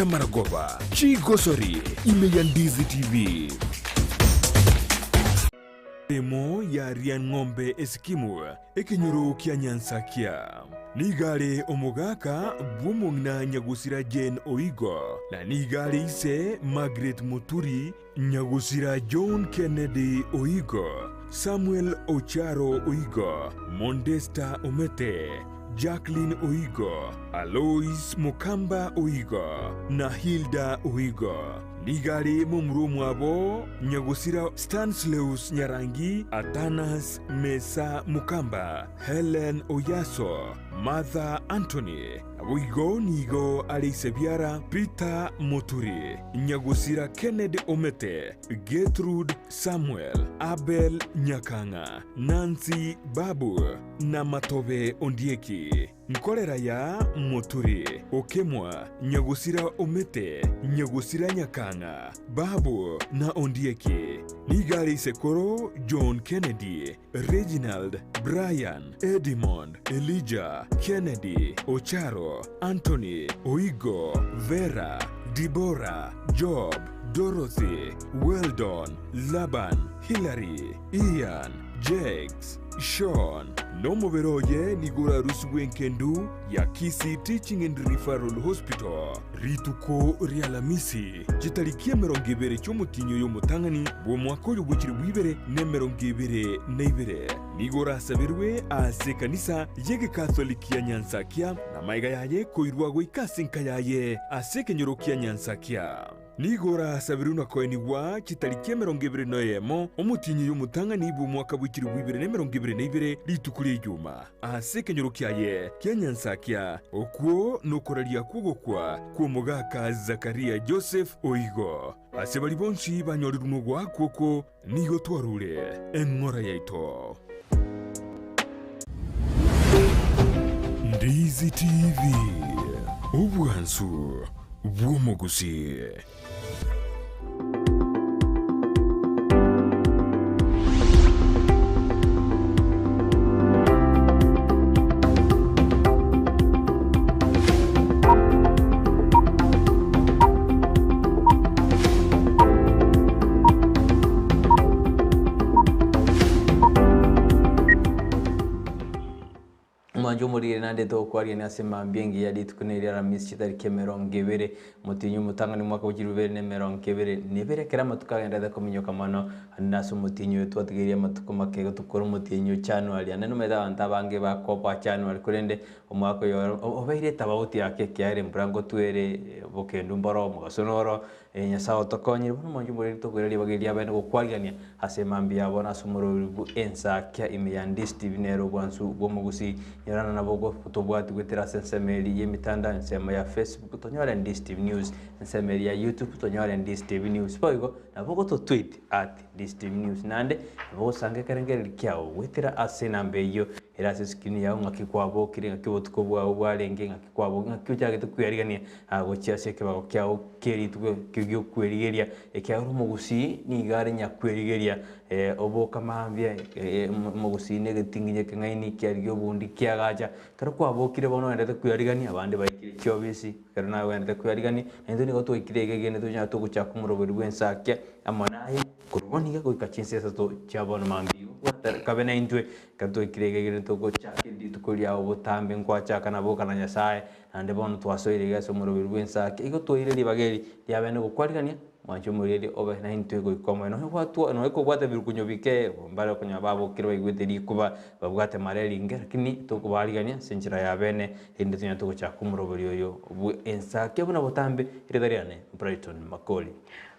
Amaragoba chigosori ime ya Ndizi TV. Emo ya Riang'ombe Esikimu, ekenyoro kia Nyansakia. Nigo are omogaka bw'omong'ina Nyagusira Jane Oigo, na nigo are ise Margaret Muturi, Nyagusira John Kennedy Oigo, Samuel Ocharo Oigo, Mondesta Omete, Jacqueline Oigo, Alois Mokamba Oigo, na Hilda Oigo. Nigo are momura omwabo Nyagusira Stanslaus Nyarangi, Athanas Mesa Mokamba, Hellen Oyaso, Martha Anthony, Naboigo nigo are ise biara Peter Moturi, Nyagusira Kennedy Omete, Gertrude Samuel, Abel Nyakang'a, Nancy Babu, na Matobe Ondieki. Nkorera ya Moturi, Okemwa, Nyagusira Omete, Nyagusira Nyakang'a, Babu, na Ondieki. Nigo are isekoro John Kennedy, Reginald, Brian, Edimond, Elijah, Kennedy, Ocharo, Anthony, Oigo, Vera, Deborah, Job, Dorothy, Weldon, Laban, Hillary, Ian, Jakes, Sean, na omobere oye nigo orarusigwe enkendu ya Kisii Teaching and Referral Hospital rituko ri'Alamisi chitariki 20 chi'omotienyi oyo omotang'ani bw'omwaka oyo bw'echilifu 2022. Nigo orasaberwe ase ekanisa y'Egekatholiki ya Nyansakia, na magega yaye koirwa goika ase enka yaye ase ekenyoro kia Nyansakia. Nigo orasaberwe na koenigwa chitariki 21 omotienyi oyo omotang'ani bw'omwaka bw'echilifu 2022, rituko ri'Ejuma, ase ekenyoro kiaye kia Nyansakia. Okwo nokoraria kw'ogokwa kw'omogaka Zakaria Joseph Oigo. Ase baria bonsi banyorirwe nogoakwa okwo, nigo twarure eng'ora yaito. Ndizi TV, obwansu bw'omogusii. Omwancho omoriri naende togokwarigania ase mambia engiya rituko na eria Aramisi chitariki 20 omotienyi omotang'ani omwaka bwe chilifu bibere na 22 ekero amatuko agenderete kominyoka mono ande ase omotienyi oyo twatigairie amatuko make igo tokore omotienyi o January ande nomanyete abanto abange bakoboa January korende Omwaka oyo obeire etabauti yake ekiagera embura ngotwere, obokendu mboro, omogaso noro, Nyasae otokonyire. Bono omonche omoreri tokoira ribaga eria abene gokwarigania ase emambia ya bono ase omorweri bwe ensakia ime ya Ndisi TV nere obwansu bw'omogusii. Nyorana nabo tobwati goetera ase ensemo eria y'emitandao ensemo ya Facebook tonyore Ndisi TV News, ensemo eria ya YouTube tonyore Ndisi TV News. Boigo nabo ogototweet at Ndisi TV News naende nabo ogosanga ekerengererio kiao goetera ase enamba eyio Ere ase escreen yao ng'aki kwabokire, ng'aki obotuko bwao bwarenge, ng'aki kwabo ng'aki ochagete kwearigania gochia ase ekebago kiao kie rituko ekio giokwerigeria, ekiagera omogusii nigo are nyakwerigeria oboka mambia omogusii na egetinginyi ekeng'aini kiarigia obondi kiagacha. Ekero kwabokire bono ogenderete kwearigania abande baikire chiobisi, ekero naye ogenderete kwearigania, naintwe nigo twaikire iga egende tonyare togochaka omoroberi bwa ensakia amo naye. Korwa bono iga goika chinsa isato chia bono mambia igo kabe naintwe, ekero twaikire iga egere togochaka rituko riao botambe nkwachaka na boka na Nyasae, naende bono twasoire iga ase omoroberi bw'ensake, igo twaire ribaga eri riabene gokwarigania, mwanche omoreri obe naintwe goika omoyo. Nonya gwatwa nonya kobwate ebirukunyo bike, mbare okonyora babokire baigwete rikuba, babwate mara eringe, lakini tokobarigania ase enchera ya bene, erinde tonyare togochaka omoroberi oyo bwe ensake buna botambe, erieta riane Brighton Makori.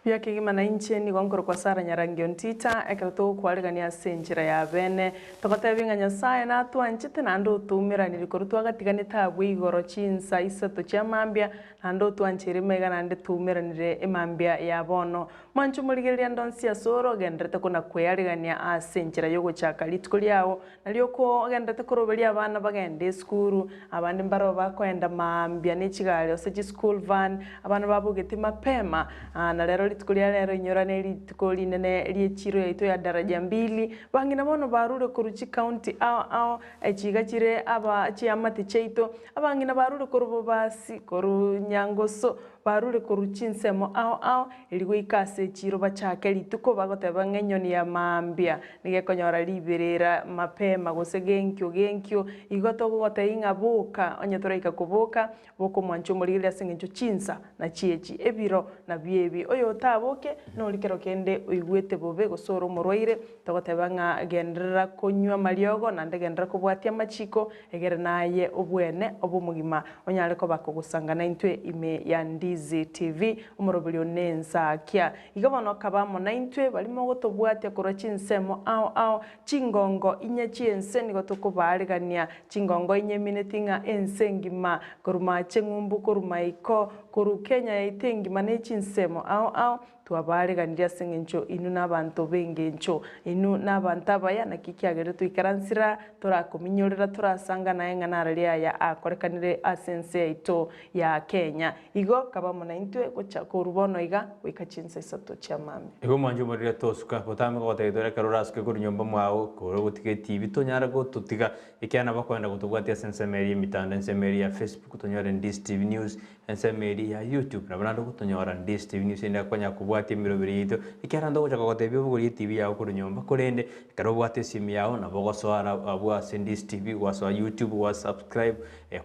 Buya kegima na inche nigo nkorokwa Sara Nyarangi Ontita, ekero togokwarigania ase enchera ya bene, togotebia ng'a Nyasae natwanchete naende otoumeranirie korwa twagatiganete abwo igoro chinsa isato chia mambia, naende otwancheire maiga naende toumeranire emambia ya bono. Mwanche omorigereria ande onsi ase ore ogenderete kona kwearigania ase enchera y'ogochaka rituko riao, Nario okogenderete koroberia abana bagende esukuru, abande mbarabwo bakoenda mambia ne chigari gose chischool van, abana babogete mapema, na rero rituko ria rero inyora ne rituko rinene rie chiro yaito ya daraja mbili, bang'ina bono barure korwa chicounty ao ao, echiga chire aba chiamate chiaito, abang'ina barure korwa Bobasi, korwa Nyangoso. Barure korwa chinsemo ao ao, erio goika ase echiiro bachake rituko bagoteba ng'a enyoni ya mambia nigo ekonyora riberera mapema gose genkio genkio. Igo togogotebia ng'a boka, onye toraika koboka, boka omwanche omorigereria ase eng'encho chinsa nachio echi, ebiro nabio ebi. Oyotaboke nori kero kende oigwete bobe gose ore omorwaire, togoteba ng'a genderera konywa amariogo naende genderera kobwatia amachiko, egere naye obwene obe omogima Onyare koba kogosanga naintwe ime ya Ndizi TV, omoroberi one ensakia. Iga bono kaba amo naintwe baria mogotobwatia korwa chinsemo ao ao, chingongo inye chi'ense nigo tokobaaregania. Chingongo inye emineti ng'a ense engima, korwa mache ng'umbu, korwa maiko, korwa Kenya yaito engima ne chinsemo ao ao, Twabaareganirie ase engencho inwe nabanto b'engencho, inwe nabanto abaya, naki ekiagera toikaransire aa, torakominyorera, torasanga naye ng'a narari aya akorekanire ase ense yaito ya Kenya. Igo kaba amo naintwe gocha korwa bono iga goika chinsa isato chia mambia. Igo mwanche omorire tosuka, botambe gogotebia tore ekero orasuke korwa nyomba mwao, kore gotiga etibi tonyare gototiga, ekiagera nabo bakoenda gotobwatia ase ensemo eria y'emitandao, ensemo eria ya Facebook tonyore Ndizi TV News, Ensemo eria ya YouTube nabo naende ogotonyora Ndizi TV News ende akonya kobwatia emeroberi yaito, ekiagera naende ogocha kogotebia obogorie etibi yao korwa nyomba, korende ekero obwate esimu yao nabo ogosoa ara abwo ase Ndizi TV, gwasoa YouTube gwa subscribe,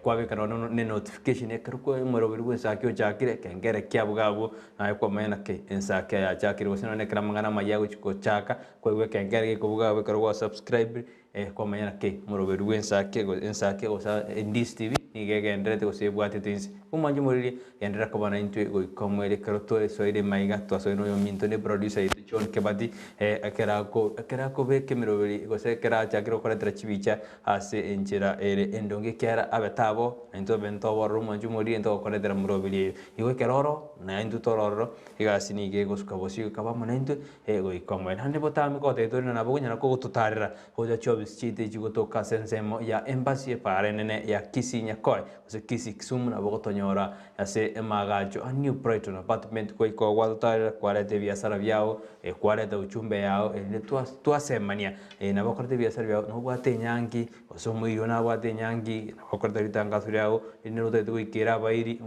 kwabeka nonye ne notification ekero kwa omoroberi bwa ensake ochakire, ekengere kiabo iga abwo, naye kwamanya naki ensake yachakire gose nonye ekero amang'ana amayia agochi gochaka, kwaigwa ekengere gekobuga abwo ekero gwa subscribed. Kwamanya naki omoroberi bw'ensake ensake gose Ndizi TV nigo egendererete gose ebwatete inse. Omwanche omoririe, genderera koba naintwe goika omoerio ekero twasoire maiga, twasoire na oyominto ne producer yaito John Kebati, ekero ako ekero akobeka emeroberi gose ekero achakire gokoretera chibicha ase enchera ere endonge ekiagera abe tabo, naintwe abe ntobororo omwanche omoririe ntogokoretera moroberi oyo. Igo ekero oro, naintwe tore ororo, egasi nigo egosuka bosio goika amo naintwe, Goika omoerio. Naende botambe gotebia tore ng'a nabo okonyara kogototarera gocha chiofisi chiaito echi gotoka ase ensemo ya embassy epaara enene ya Kisii Nyakoe gose Kisii Kisumu nabo ogotonyora ase emaagacho a New Brighton Apartment goika gwatotarera kwareta ebiasara biao kwareta ujumbe yao erinde twasemania nabo okoreta ebiasara biao nobwate enyangi Gose omoiri one nabwate enyangi, nabo akoreta ritangaso riao, erinde notagete goikera abairi,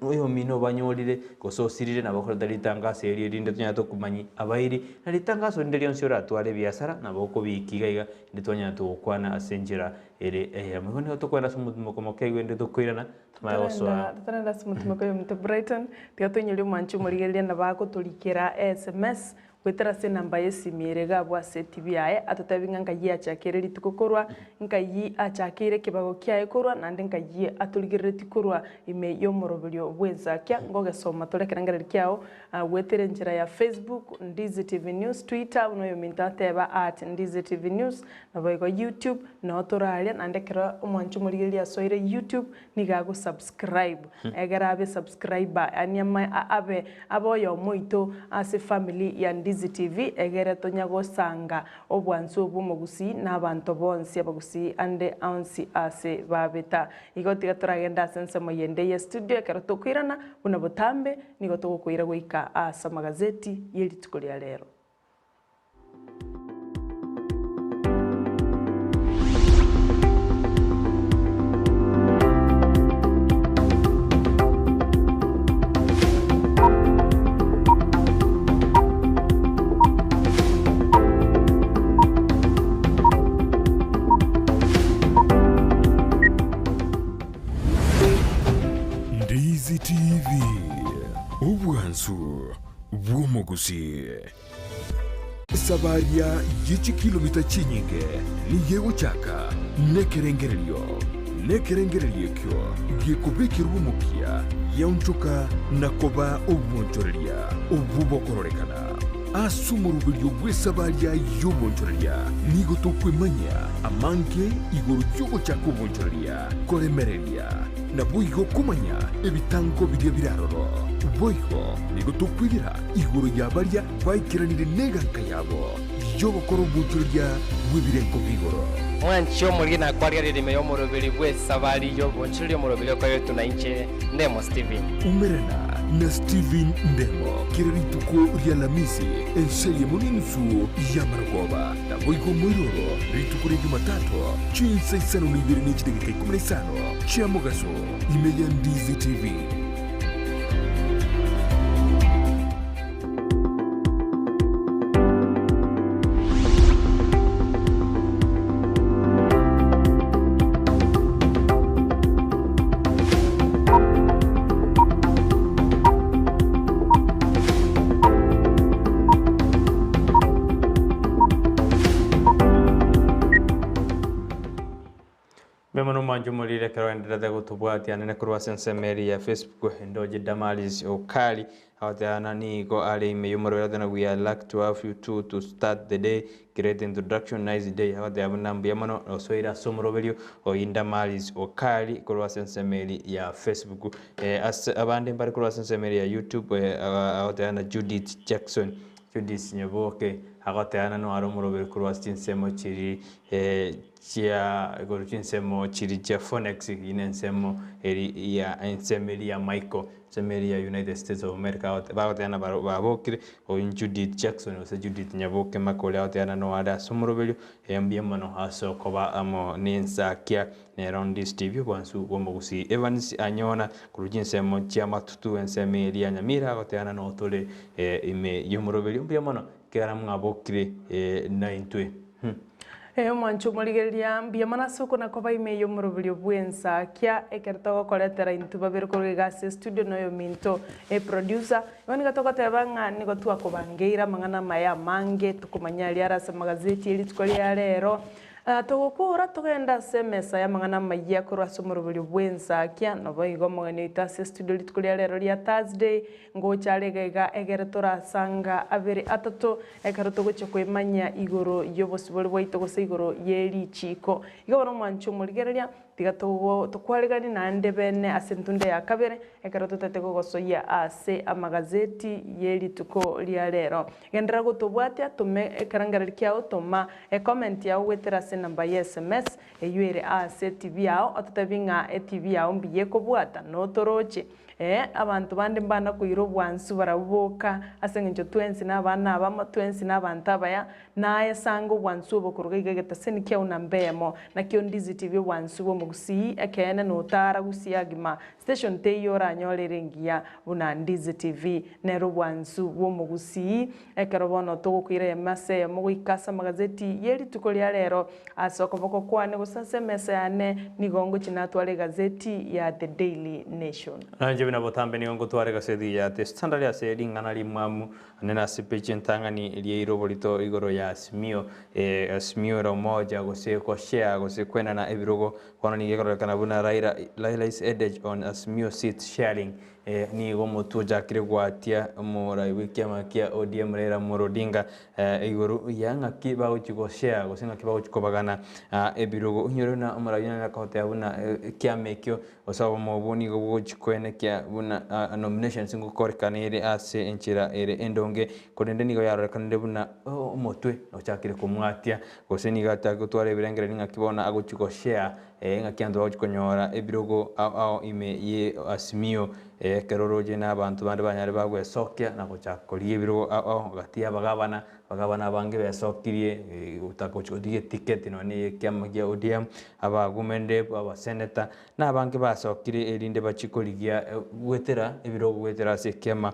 oyomino obanyorire, gose osirire, nabo akoreta ritangaso erio erinde tonyare tokomanyia abairi, na ritangaso rinde rionsi oratware ebiasara, nabo okobiika iga iga, erinde twanyara togokwana ase enchera ere eyemo. Igo nigo tokoenda ase omotimoko moke igo erinde tokoirana, tomanye gosoa. Totarenda ase omotimoko oyominto Brighton, tiga toinyorie omwanchi omorigereria nabo agotorikera sms Goetera ase enamba y'esimi ere iga abwo ase etibi yaye, atotebi ng'a nkai achakeire rituko korwa, nkai achakeire ekebago kiaye korwa, naende nkai atorigereretie korwa ime y'omoroberio bw'ensakia. Ngogesoma tore ekerengererio kiao goetera enchera ya Facebook, Ndizi TV News, Twitter, buna oyominto ateba at Ndizi TV News, naboigo YouTube, noo toraria, naende ekero omwanchi omorigereria asoire YouTube, nigo ago subscribe egere abe subscriber yaani ama abe abe oyomo oito ase family ya Ndizi TV egere tonya gosanga obwansu obwo omogusii na abanto bonsi abagusii ande aonsi ase babeta. Igo tiga toragende ase ensemo yende ye studio ekero tokoirana buna botambe nigo togokoira goika ase amagazeti ye rituko ria rero. Ndizi TV, obwansu bw'omogusii. Esabaria ye chikilomita chinyinge nigo egochaka nekerengererio, nekerengererio ekio gekobekerwa omokia giaonchoka na koba obwonchoreria obwo bokororekana. Ase omoroberio bw'esabaria y'obwonchoreria nigo tokwemanyia amange igoro y'ogochaka obwonchoreria, koremereria, naboigo komanya ebitango biria bire aroro. Boigo nigo tokwegera igoro ya baria baikeranire neganka yabo y'ogokora obonchoreria bw'ebirengo bi'igoro. Mwanche omoriri na kwarigereria ime y'omoroberi bw'esabari y'obonchoreria omoroberi okoretwe na inche Ndemo Stephen. Umerana na Stephen Ndemo kera rituko ri'Alamisi ense eyemo n'enusu y'amarogoba, naboigo omoiroro rituko ria Jumatatu chinsa isano na ibere ne chidageka ikomi na isano chia mogaso ime ya Ndizi TV. Mbuya mono mwanche omorire ekero oenderete gotobwatia nene korwa ase ensemo eri ya Facebook Ndoche Damaris Okari agoteana nigo are ime y'omorwere tena we are lucky to have you two to start the day great introduction nice day agoteba buna mbuya mono osoire ase omoroberio oyi Damaris Okari korwa ase ensemo eri ya Facebook eh, ase abande mbare korwa ase ensemo eri ya YouTube eh, agoteana Judith Jackson Judith Nyaboke agoteana no are omoroberi korwa ase chinsemo chiri eh, chia igoro chinsemo chiri chia Phoenix ine ensemo eri ya ensemo eri ya Michael ensemo eri ya United States of America bagoteana babokire oyu Judith Jackson gose Judith Nyaboke Makori agoteana no are ase omoroberio mbuya mono ase okoba amo na ensakia nero Ndisi TV obwansu bwa omogusii Evans Anyona korwa chinsemo chia Matutu ensemo eri ya Nyamira agoteana no tore ime y'omoroberio mbuya mono kera mwabokire naintwe. Ee, omwancho omorigereria, mbuya mono ase okona koba ime y'omoroberio bw'ensakia, ekero togokoretera intwe babere korwa iga ase estudio na oyominto eproducer. Igo nigo togoteba ng'a nigo twakobangeire amang'ana amaya amange, tokomanya aria are ase amagazeti e rituko ria rero. Togokora togende ase emesa y'amang'ana amayia korwa ase omoroberio bw'ensakia, naboigo omogeni oito ase estudio rituko ria rero ria Thursday, Ngocha are iga iga egere torasanga abere atato, ekero togochia kwemanyia igoro y'obosibore bwaito gose igoro ye richiiko. Iga bono omwanche omorigereria, tiga togo tokwareganie naende bene ase entunda ya kabere, ekero totete gogosoyia ase amagazeti ye rituko ria rero. Genderera gotobwatia, tome ekerengererio kiao, toma ecomment yao goetera ase enamba ya sms eywo ere ase etibi yao, ototebie ng'a etibi yao mbuya ekobwata, notoroche. Ee, abanto bande mbana koira obwansu barabwo boka, ase engencho twensi nabana abamo, twensi nabanto abaya, naye sanga obwansu obo koruga iga egetaseni kiao namba eyemo. Nakio ndizitibi obwansu bw'omogusii, ekeene notara gusii agima, station teiyo oranyore ere engiya buna Ndizi TV. Nere obwansu bw'omogusii, ekero bono togokoira eyemo ase eyemo goika ase amagazeti ye rituko ria rero, Ase okoboko kwane gose ase emesa yane nigo ngochia natware egazeti ya The Daily Nation. Nainche buna botambe nigo ngotwara egazeti ya The Standard ase ring'ana rimwamu ane ase epeji entang'ani riaire oborito igoro ya Azimio, Azimio la Umoja gose goshare gose kwenana ebirogo. Bono nigo ekororekana buna Raila, Raila's adage on Azimio seat sharing Nigo omotwe ochakire gwatia omorai bw'ekiama kia ODM Raila Amolo Odinga igoro ya ng'aki bagochia goshare gose ng'aki bagochia kobagana ebirogo. Onyore buna omorai oyo nere akoteba buna ekiama ekio gose obomo obwo nigo bogochia koenekia buna nominations ngokorekana ere ase enchera ere endonge korende nigo yarorekanire buna omotwe ochakire komwatia gose nigo achake gotwara ebirengererio ng'aki bono agochia goshare Engaki abanto bagochia konyora ebirogo ao ao ime ye Azimio, ekero oroche na abanto bande banyare bagwesokia na gochaka korigia ebirogo ao ao gati ya abagabana, abagabana abange besokirie gotaka gochia korigia etiketi nonye na eye ekiama kia ODM, aba women rep, abaseneta, na abange basokire erinde bachie korigia goetera ebirogo goetera ase ekiama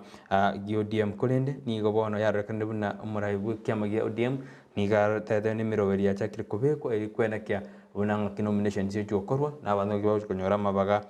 gia ODM. Korende nigo bono yarorekanire buna omorai bwa ekiama gia ODM Nigo arotetwe nemeroberi yachakire kobekwa erio kwenekia buna ng'aki nominations chigochia gokorwa na abanto ng'aki bagochia konyora amabaga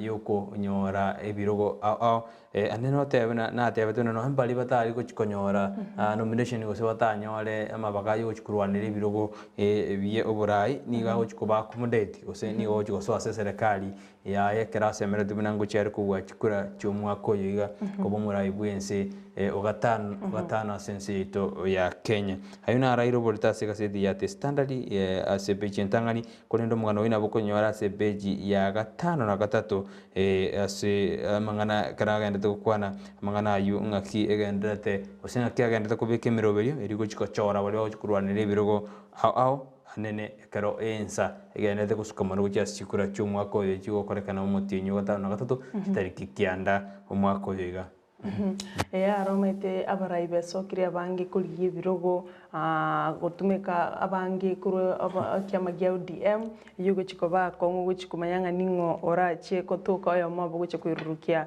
yokonyora ebirogo ao ao. Ande notebe buna natebete buna nonye mbaria batari gochia konyora nomination gose batanyore amabaga yogochia korwanera ebirogo bia oborai nigo agochia koba accommodate gose nigo agochia gosoa ase eserekari yaye ekero asemeretie buna ngochia are kobua chikura chi'omwaka oyo iga koba omorai bw'ense ogatano ogatano ase ense yaito ya Kenya. Ayio naraire oborito ase egaseti ya The Standard ase epeji entang'ani, korende omogano oyio nabo okonyora ase epeji ya gatano na gatato ase amang'ana ekero agendete gokwana amang'ana ayio ng'aki egendererete gose ng'aki agendete kobeka emeroberio erio gochia gochora baria bagochia korwanera ebirogo ao ao. Anene ekero ensa egendererete gosuka mono gochia ase chikura chi'omwaka oyo chigokorekana omotienyi o gatano na gatato, chitariki kianda omwaka oyo iga. Ee, aro omanyete abarai besokire abange korigia ebirogo, gotumeka abange korwa ekiama gia ODM, eyio ogochia koba akong'u ogochia komanya ng'a ning'o orachie gotoka oyomo obo ogochia koirurukia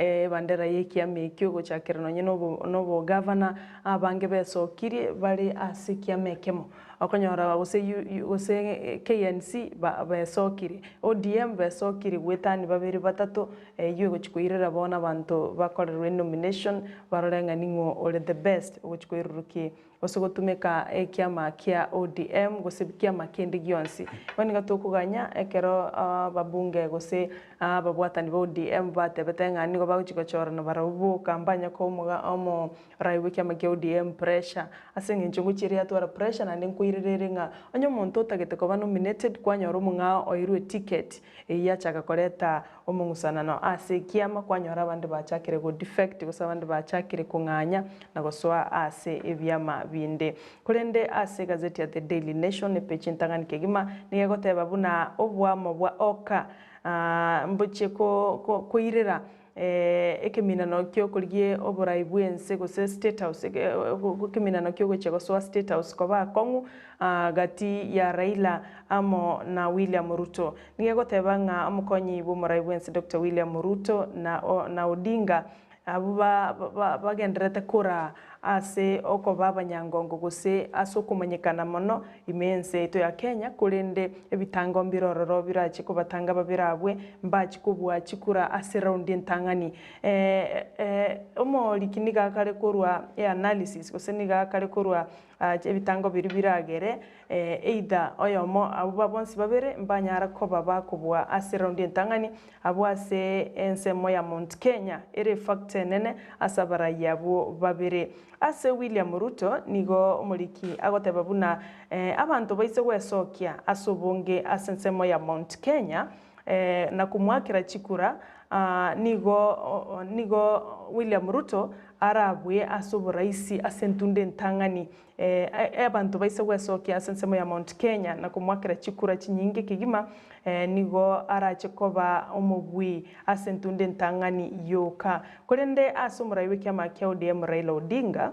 ebandera ya ekiama ekio gochakera nonye na obogavana, abange besokirie bare ase ekiama ekemo. Okonyora gose U gose KNC ba besokire, ODM besokire goetania babere batato, eywo egochi koirera bono abanto bakorerwe enomination barore ng'a ning'o ore the best ogochi koirurukia gose gotumeka ekiama kia ODM gose kiama kende gionsi. Bono nigo tokoganya ekero ababunge gose ababwatani ba ODM batebete ng'a nigo bagochi gochorana barabwo boka mbanya komoga omo Rai bw'ekiama kia ODM pressure ase eng'encho ngochia ere yatwara pressure naende nkoirera ere ng'a onye omonto otagete koba nominated kwanyora omong'ao oirwe eticket eyio yachaka koreta omong'usanano ase ekiama kwanyora abande bachakire go defect gose abande bachakire kong'anya na gosoa ase ebiama binde. Korende ase egazeti ya The Daily Nation epeji entang'ani kegima nigo egoteba buna oboamo bwa Oka mbochie ko koirera Ekeminano ki'okorigia oborai bw'ense gose State House, ekeminano ki'ogochia gosoa State House koba akong'u gati ya Raila amo na William Ruto. Nigo egoteba ng'a omokonyi bw'omorai bw'ense Doctor William Ruto na Odinga abwo bagendererete koraa ase okoba abanyangongo gose ase okomanyekana mono ime y'ense yaito ya Kenya, korende ebitango mbire ororo birache kobatanga babere abwe mbachi kobua chikura ase raundi entang'ani. Omoriki nigo akare korwa eanalysis gose nigo akare korwa ebitango biria biragere either oyomo abwo bonsi babere mbanyara koba bakobua ase raundi entang'ani Abwo ase ensemo ya Mount Kenya ere efactor enene ase abarai abwo babere. Ase William Ruto nigo omoriki agoteba buna abanto baise gwesokia ase obonge ase ensemo ya Mount Kenya na komoakera chikura nigo nigo William Ruto arabue ase oboraisi ase entunda entang'ani Abanto baise gwesokia ase ensemo ya Mount Kenya na komoakera chikura chinyinge kegima, nigo arache koba omobui ase entunda entang'ani yoka. Korende ase omorai bw'ekiama kia ODM Raila Odinga,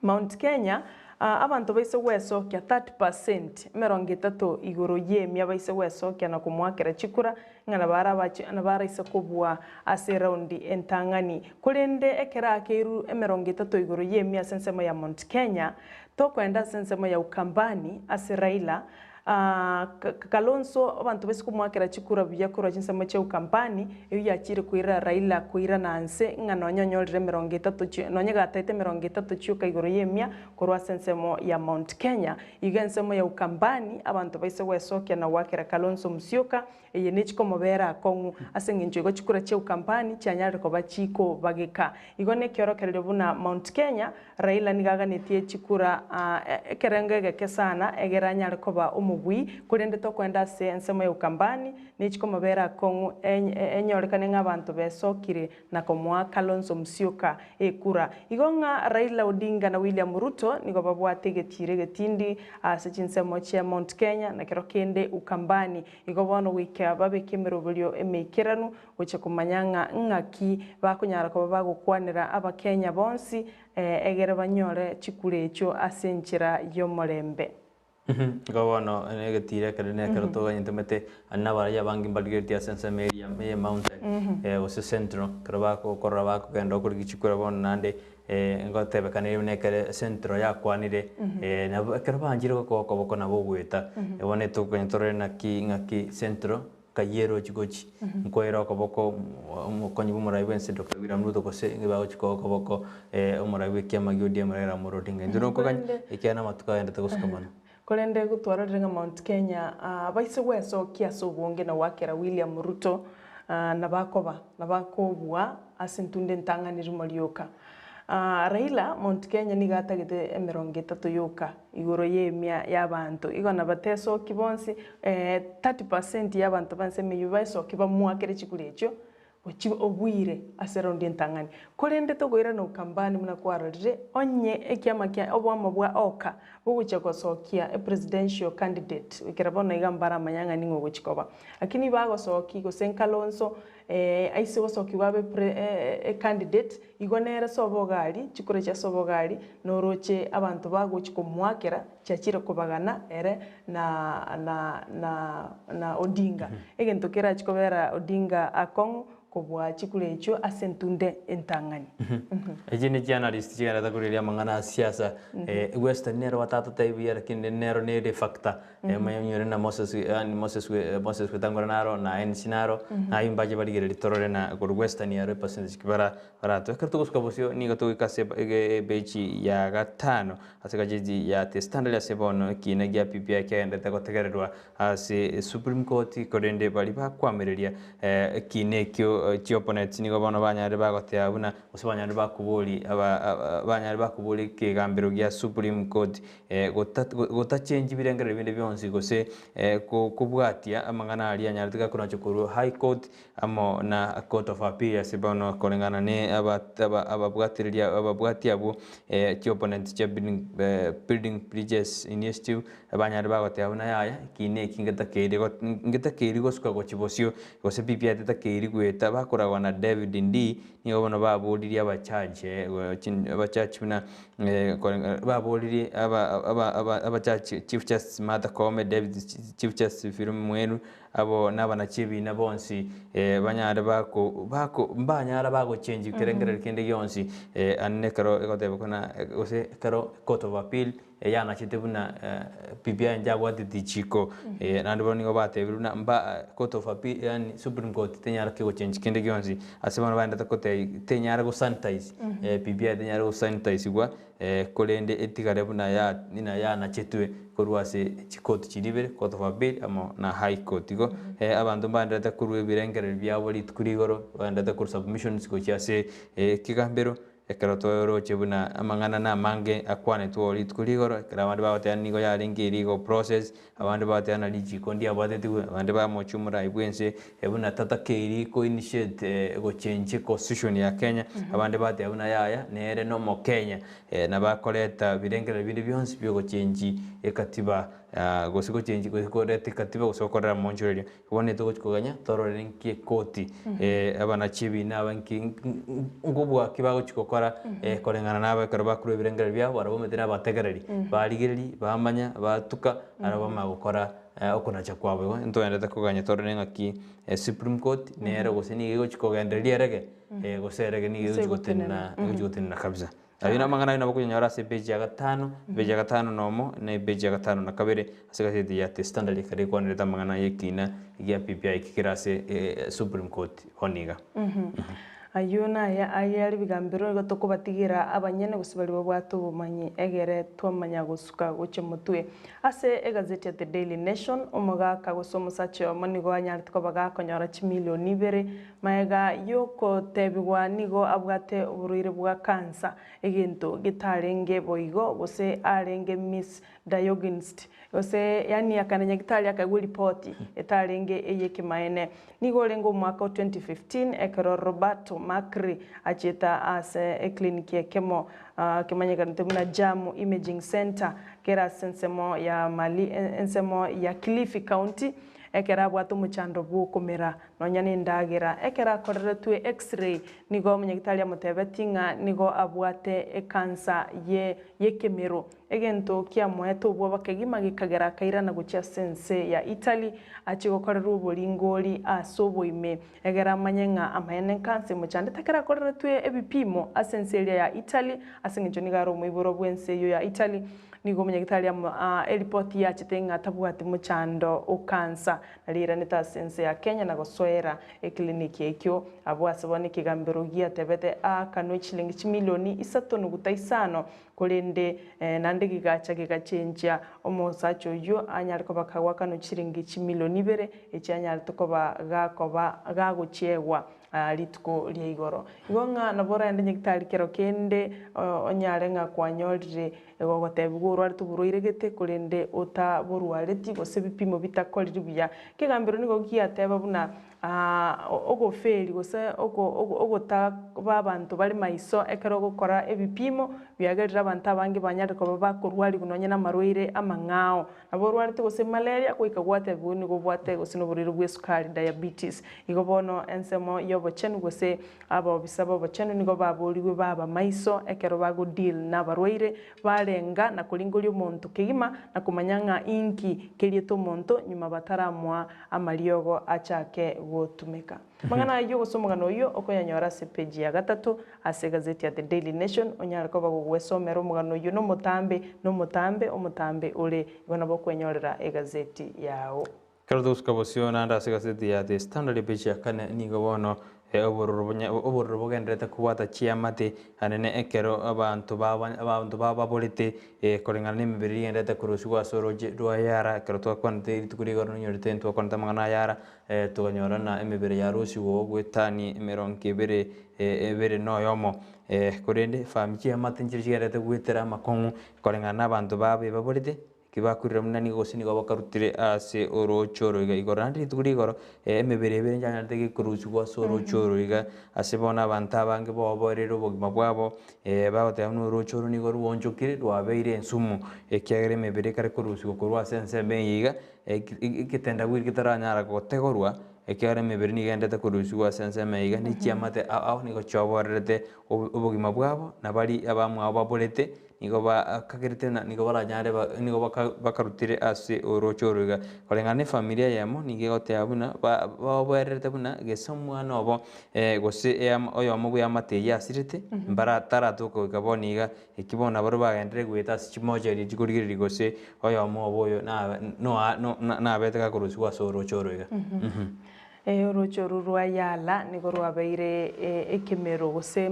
Mount Kenya, abanto baise gwesokia 30%, 30 igoro y'emia baise gwesokia na komoakera chikura, ng'a nabo araise kobua ase eraundi entang'ani. Korende ekero akeirwe 30 igoro y'emia ase ensemo ya Mount Kenya, tokoenda ase ensemo ya Ukambani ase Raila, Kalonzo abanto baise komoakera chikura buya korwa chinsemo chia Ukambani, eyio yachiire koirera Raila koirana nse ng'a nonya onyorire 30 nonya gataete 30 chioka igoro y'emia korwa ase ensemo ya Mount Kenya. Igo ensemo ya Ukambani abanto baise gwesokia na goakera Kalonzo Musyoka Eye nechikomobera akong'u, ase engencho igo chikura chia Ukambani chianyarire koba chikobageka. Igo nekiorokererio buna Mount Kenya, Raila nigo aganetie chikura ekerengo egeke sana egere anyare koba omobui, korende tokoenda ase ensemo ya Ukambani nechikomobera akong'u enyorekane ng'a abanto besokire na komoa Kalonzo Musyoka ekura. Igo ng'a Raila Odinga na William Ruto nigo babwate egetiiro egetindi ase chinsemo chia Mount Kenya na kero kende Ukambani. Igo bono goika babeke emeroberio emeikeranu gochia komanya ng'a ng'aki bakonyara koba bagokwanera Abakenya bonsi, egere banyore chikura echio ase enchera y'omorembe. Igo bono negetiira ekenene ekero toganyete omanyete nabaria abange mbarigeretie ase ensemo eria ye mountain gose central ekero bagokorora bakogenda okorigia chikura bono naende Ngotebekana buna ekere central yakwanire, nabo ekero banchire gokoa okoboko nabo ogoeta. Bono etokogenda torore naki ng'aki central nkai erochi gochi, nkoera okoboko omokonyi bwa omorai bwense Doctor William Ruto gose nigo bagochi koa okoboko omorai bwa ekiama gia ODM Raila Amolo Odinga. Intwe nokoganya ekiagera namatuko agenderete gosuka mono. Korende gotwarorire ng'a Mount Kenya baise gwesokia ase obonge na goakera William Ruto nabakoba nabakobua ase entunda entang'ani rimo rioka. Raila Mount Kenya nigo atagete 30 yoka igoro y'emia y'abanto igo nabatesoki bonsi 30% y'abanto ba ensemo eyio baesoki bamoakere chikura echio Gochia obwire ase raundi entang'ani. Korende tokoirana Ukambani buna kwarorire, onye ekiama kia oboamo bwa Oka bogochia gosokia epresidential candidate goikera bono iga mbaramanya ng'a ning'o ogochia koba. Lakini bagosokia gose Kalonzo aise gosokiwa abe pre ecandidate, igo nere Sobogari, chikura chia Sobogari noroche abanto bagochia komoakera chiachire kobagana ere na na na na Odinga. Egento kerachie kobera Odinga akong'u, Kobua chikura echio ase entunde entang'ani. Echi ne chianalyst chigenderete koreria amang'ana a siasa, Western nero batatotebia buya lakini nero nere factor, omanye onyore na Moses yaani Moses Moses Wetangula naro na NC naro, naye mbache barigererie torore na korwa Western aro epercentage ki bara baratoe. Ekero togosuka bosio nigo togoika ase ebechi ya gatano ase egazeti ya The Standard ase bono ekiina gia BBI kiagenderete gotegererwa Ase Supreme Court, korende baria bakoamereria ekiina ekio chi'opponents nigo bono banyarire bagoteba buna gose banyarire bakobori aba banyarire bakobori ekegambero gia Supreme Court gotachengi birengererio binde bionsi gose kobwatia amang'ana aria anyarete gakonacha korwa High Court amo na Court of Appeal ase bono koreng'ana ne ababwatereria ababwati abwo chi'opponents chia Building Bridges Initiative Abanyare bagoteba buna yaya, Ekiina eki ngetakeiri ngetakeiri gosuka gochia bosio, gose BBI tetakeiri goeta. Bakoragwa na David Ndii, nigo bono baboririe abachache abachachi buna baboririe aba aba aba abachachi Chief Justice Martha Koome, David Chief Justice Philomena Mwilu, abo nabanachi ebiina bonsi banyare bako bako mbanyara bagochenji kerengererio kende gionsi ande ekero egoteba buna gose ekero Court of Appeal Eyanachete buna BBI njabwate richiko naende bono nigo batebire buna mba court of appeal yaani supreme court tenyara kegochengi kende gionsi ase bono baendete kotebi tenyara gosanitize BBI tenyara gosanitizigwa korende etigare buna ya buna yanachetwe korwa ase chikoti chiria ibere court of appeal amo na high court. Igo abanto mbaenderete korwa ebirengererio biabo rituko rigoro baenderete korwa submissions gochia ase ekegambero. Ekero toroche buna amang'ana namange akwanetwe oo rituko rigoro, ekero abande bagoteba nigo yarenge illegal process, abande bagoteba na richiko ndiabwatetigwe, abande bamochia omorai bwense buna tatakeiri ko initiate gochengi constitution ya Kenya, abande bateba buna yaya nere na omokenya nabo akoreta birengererio binde bionsi bia ogochengi ekatiba gose gochengi gose koreta ekatiba gose gokorera omonchoreria. Bono netogochia koganya torore nki ekoti abanachi ebina aba nki nkobua ki bagochia gokora koreng'ana nabo ekero bakorwa ebirengererio biabo barabwo omanyete na abategereri barigereria bamanya batuka aro bamanya gokora okonacha kwabo. Igo ntogenderete koganya torore ng'aki supreme court nere gose nigo egochia kogendereria erege gose erege nigo egochia gotenena egochia gotenena kabisa. Ayio namang'ana ayio nabo okonyanyora ase epeji ya gatano, epeji ya gatano na omo, na epeji ya gatano na kabere ase egaseti ya The Standard ekero ekwanerete amang'ana y'ekiina gia BBI eki kere ase Supreme Court bono iga. Ayio naye aye are ebigambero igo tokobatigera abanyene gose baria babwate obomanyi egere twamanya gosuka gochia motwe. Ase egazeti ya The Daily Nation, omogaka gose omosacha oyomo nigo anyarete koba gakonyora chimilioni ibere Magega y'ogotebigwa nigo abwate oborwaire bwa kansa, egento getarenge boigo gose arenge misdiagnosed, gose yaani akana nyagitari akaegwa eripoti etarenge ey'ekemaene. Nigo orenge omwaka o 2015 ekero Roberto Macri achiete ase eclinic ekemo kemanyekanete buna Jamu Imaging Centre kere ase ensemo ya Mali ensemo ya Kilifi County ekero abwate omochando bw'okomera Nonya nendagera. Ekero akoreretwe X-ray, nigo omonyagitari amotebetie ng'a nigo abwate ekansa ye y'ekemero. Egento kiamoete obwoba kegima gekagera akairana gochia ase ense ya Italy achie gokorerwa oboringori ase oboime egere amanye ng'a amaene enkansa emochandete ekero akoreretwe ebipimo ase ense eria ya Italy ase eng'encho nigo are omoiborwa bw'ense eyio ya Italy. Nigo omonyagitari amo eripoti yachete ng'a tabwati mochando o kansa. Riiranete ase ense ya Kenya na gosoera eclinic ekio abwo ase bono ekegambero giatebete aakanwe chilingi chimilioni isato nuguta isano korende naende gegacha gegachenchia omosacha oyio anyare koba kagoakanwa chilingi chimilioni ibere echi anyarete koba gakoba gagochiegwa rituko ria igoro. Igo ng'a nabo oraende nyagitari kero kende onyare ng'a kwanyorire Egogotebigwa orwarete oborwaire gete, korende otaborwareti, gose ebipimo bitakoriri buya. Ekegambero nigo giateba buna ogoferi gose ogotaba abanto bare maiso ekero ogokora ebipimo, biagerire abanto abange banyare koba bakorwarigwa nonye namarwaire amang'ao. Nabo orwarete gose malaria goika gwatebigwa nigo obwate gose noborwaire bw'esukari, diabetes. Igo bono ensemo y'obochenu gose Abobisa b'obochenu nigo baboorigwe babe amaiso ekero bagodeal nabarwaire, barenga na koringoria omonto kegima na komanya ng'a inki keriete omonto nyuma bataramoa amariogo achake. gotumeka. Amang'ana ayio gose omogano oyio okoyanyora ase epeji ya gatato ase egazeti ya The Daily Nation onyare koba gogwesomera omogano oyio nomotambe nomotambe omotambe ore igo nabo okwenyorera egazeti yao. Ekero togosuka bosio naende ase egazeti ya The Standard epeji ya kane nigo bono obororo bonya obororo bogendererete kobwata chiamate anene ekero abanto baba abanto bababorete koreng'ana na emebere rigendererete korusigwa ase oroche rwa Yara ekero twakwanete rituko rigoro nonyorete ntwakwanete amang'ana a Yara tokanyora ng'a emebere yarusigwe goetania emerongo ebere ebere na oyomo. Korende efamiri chiamate nchiria chigendererete goetera amakong'u koreng'ana na abanto babo ebaborete. Eki bakurire buna nigo gose nigo bakarutire ase orooche oro iga igoro. Naende rituko rigoro emebere ebere nchanyarete gekorusigwa ase orooche oro iga, ase bono abanto abange boboerire obogima bwabo, bagoteba buna orooche oro nigo rwoonchokire rwabeire ensumu, ekiagera emebere ekare korusigwa korwa ase ensemo eye iga, egetendawiri getaranyara gotegorwa, ekiagera emebere nigo egenderete korusigwa ase ensemo eye iga, ne chiamate ao ao nigo chioborerete obogima bwabo, na baria abamwabo baborete. Nigo bakagerete na nigo baranyare nigo bakarutire ase orooche oro iga. Koreng'ana na efamiri eyemo nigo egoteba buna baoboererete buna gese omwana obo gose oyomo bw'eamate eyio asirete mbara taratoka goika bono iga. Eki bono nabarabwo bagenderere goeta ase chimochari chikorigereria gose oyomo obo oyo nabete gakorusigwa ase orooche oro iga. Orooche oru rwa Yala nigo rwabeire ekemero gose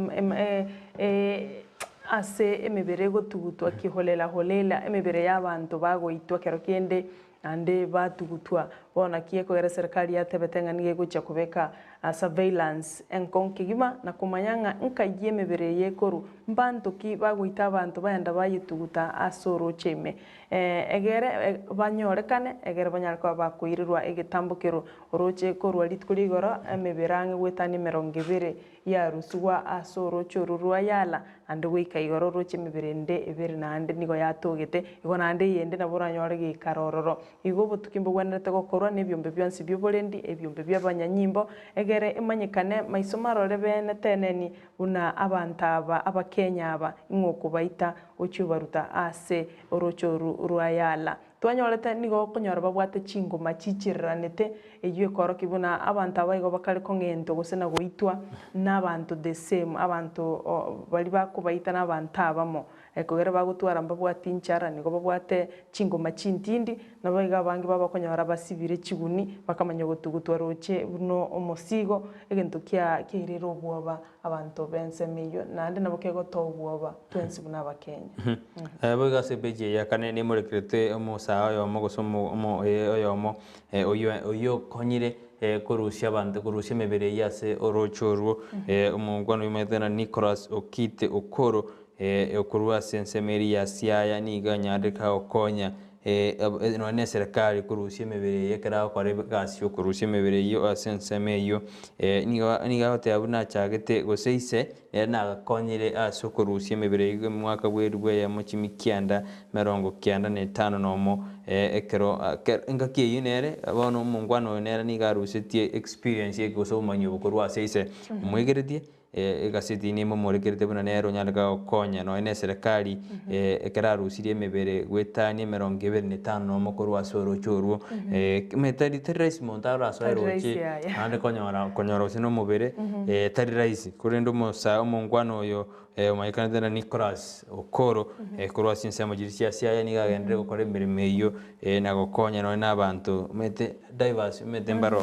ase emebere egotugutwa kiholela-holela, emebere y'abanto bagoitwa kero kende naende batugutwa. Bono naki ekogera eserekari yatebete ng'a nigo egochia kobeka surveillance enkong'u kegima na komanya ng'a nkai emebere eye ekorwa, mbanto ki bagoita abanto bagenda bayetuguta ase orooche ime. Egere banyorekane, egere banyare koba bakoirerwa egetambokero orooche korwa rituko ria igoro, emebere ang'e goetania emerongo ebere yarusigwa ase orooche orwo rwa Yala, naende goika igoro orooche emebere ende ebere naende nigo yatogete, igo naende eyende nabo oranyore geikara ororo. Igo obotuki mbogwenerete gokorwa nebiombe bionsi bi'oborendi, ebiombe bi'abanyanyimbo, egere emanyekane maiso marore bene teneni buna abanto aba Abakenya aba, ing'o okobaita ochie obaruta ase orooche oru rwa Yala. Twanyorete nigo okonyora babwate chingoma chichireranete, eyio ekorokia buna abanto aba igo bakare kong'entwa gose na goitwa nabanto the same, abanto baria bakobaita nabanto abamo. Ekogera bagotwara mbabwati inchara, nigo babwate chingoma chintindi, nabo igo abange babo okonyora basibire chiguni, bakamanya gotugutwa roche buna omosigo, egento kia kiairire obwoba abanto b'ensemo eyio, naende nabo kegotoa obwoba twensi buna Abakenya. Boigo ase epeji eye ya kane nemorekerete omosae oyomo gose omo oyomo oyio oyio okonyire korusia abanto korusia emebere eyio ase orooche orwo, omongwana oyomaete na Nicholas Okite Okoro okorwa ase ensemo eria ya Siaya nigo anyarire gokonya nonya na eserekari korusia emebere eyio ekero agokora egasi ya okorusia emebere eyio ase ensemo eyio, nigo nigo agoteba buna achagete gose ise, nere nagakonyire ase okorusia emebere eyio omwaka bwa elifu eyemo chimi kianda emerongo kianda na etano na omo, ekero engaki eyio nere bono omongwana oyo nere nigo arusetie experience gose obomanyi obo korwa ase ise, omwegeretie. Egaseti nemomorekerete buna nere onyare gokonya nonya na eserekari ekero arusirie emebere goetania emerongo ebere na etano nomo korwa ase oroche orwo. Tari tari rahisi monto arasoe Tari rahisi roche yaya. naende konyora konyora gose na omobere tari rahisi. Korende omosae omongwana oyo omanyekanete buna Nicholas Okoro korwa ase chinsemo chiria chia Siaya nigo agenderere gokora emeremo eyio na gokonya nonya na abanto omanyete divers omanyete mbaro.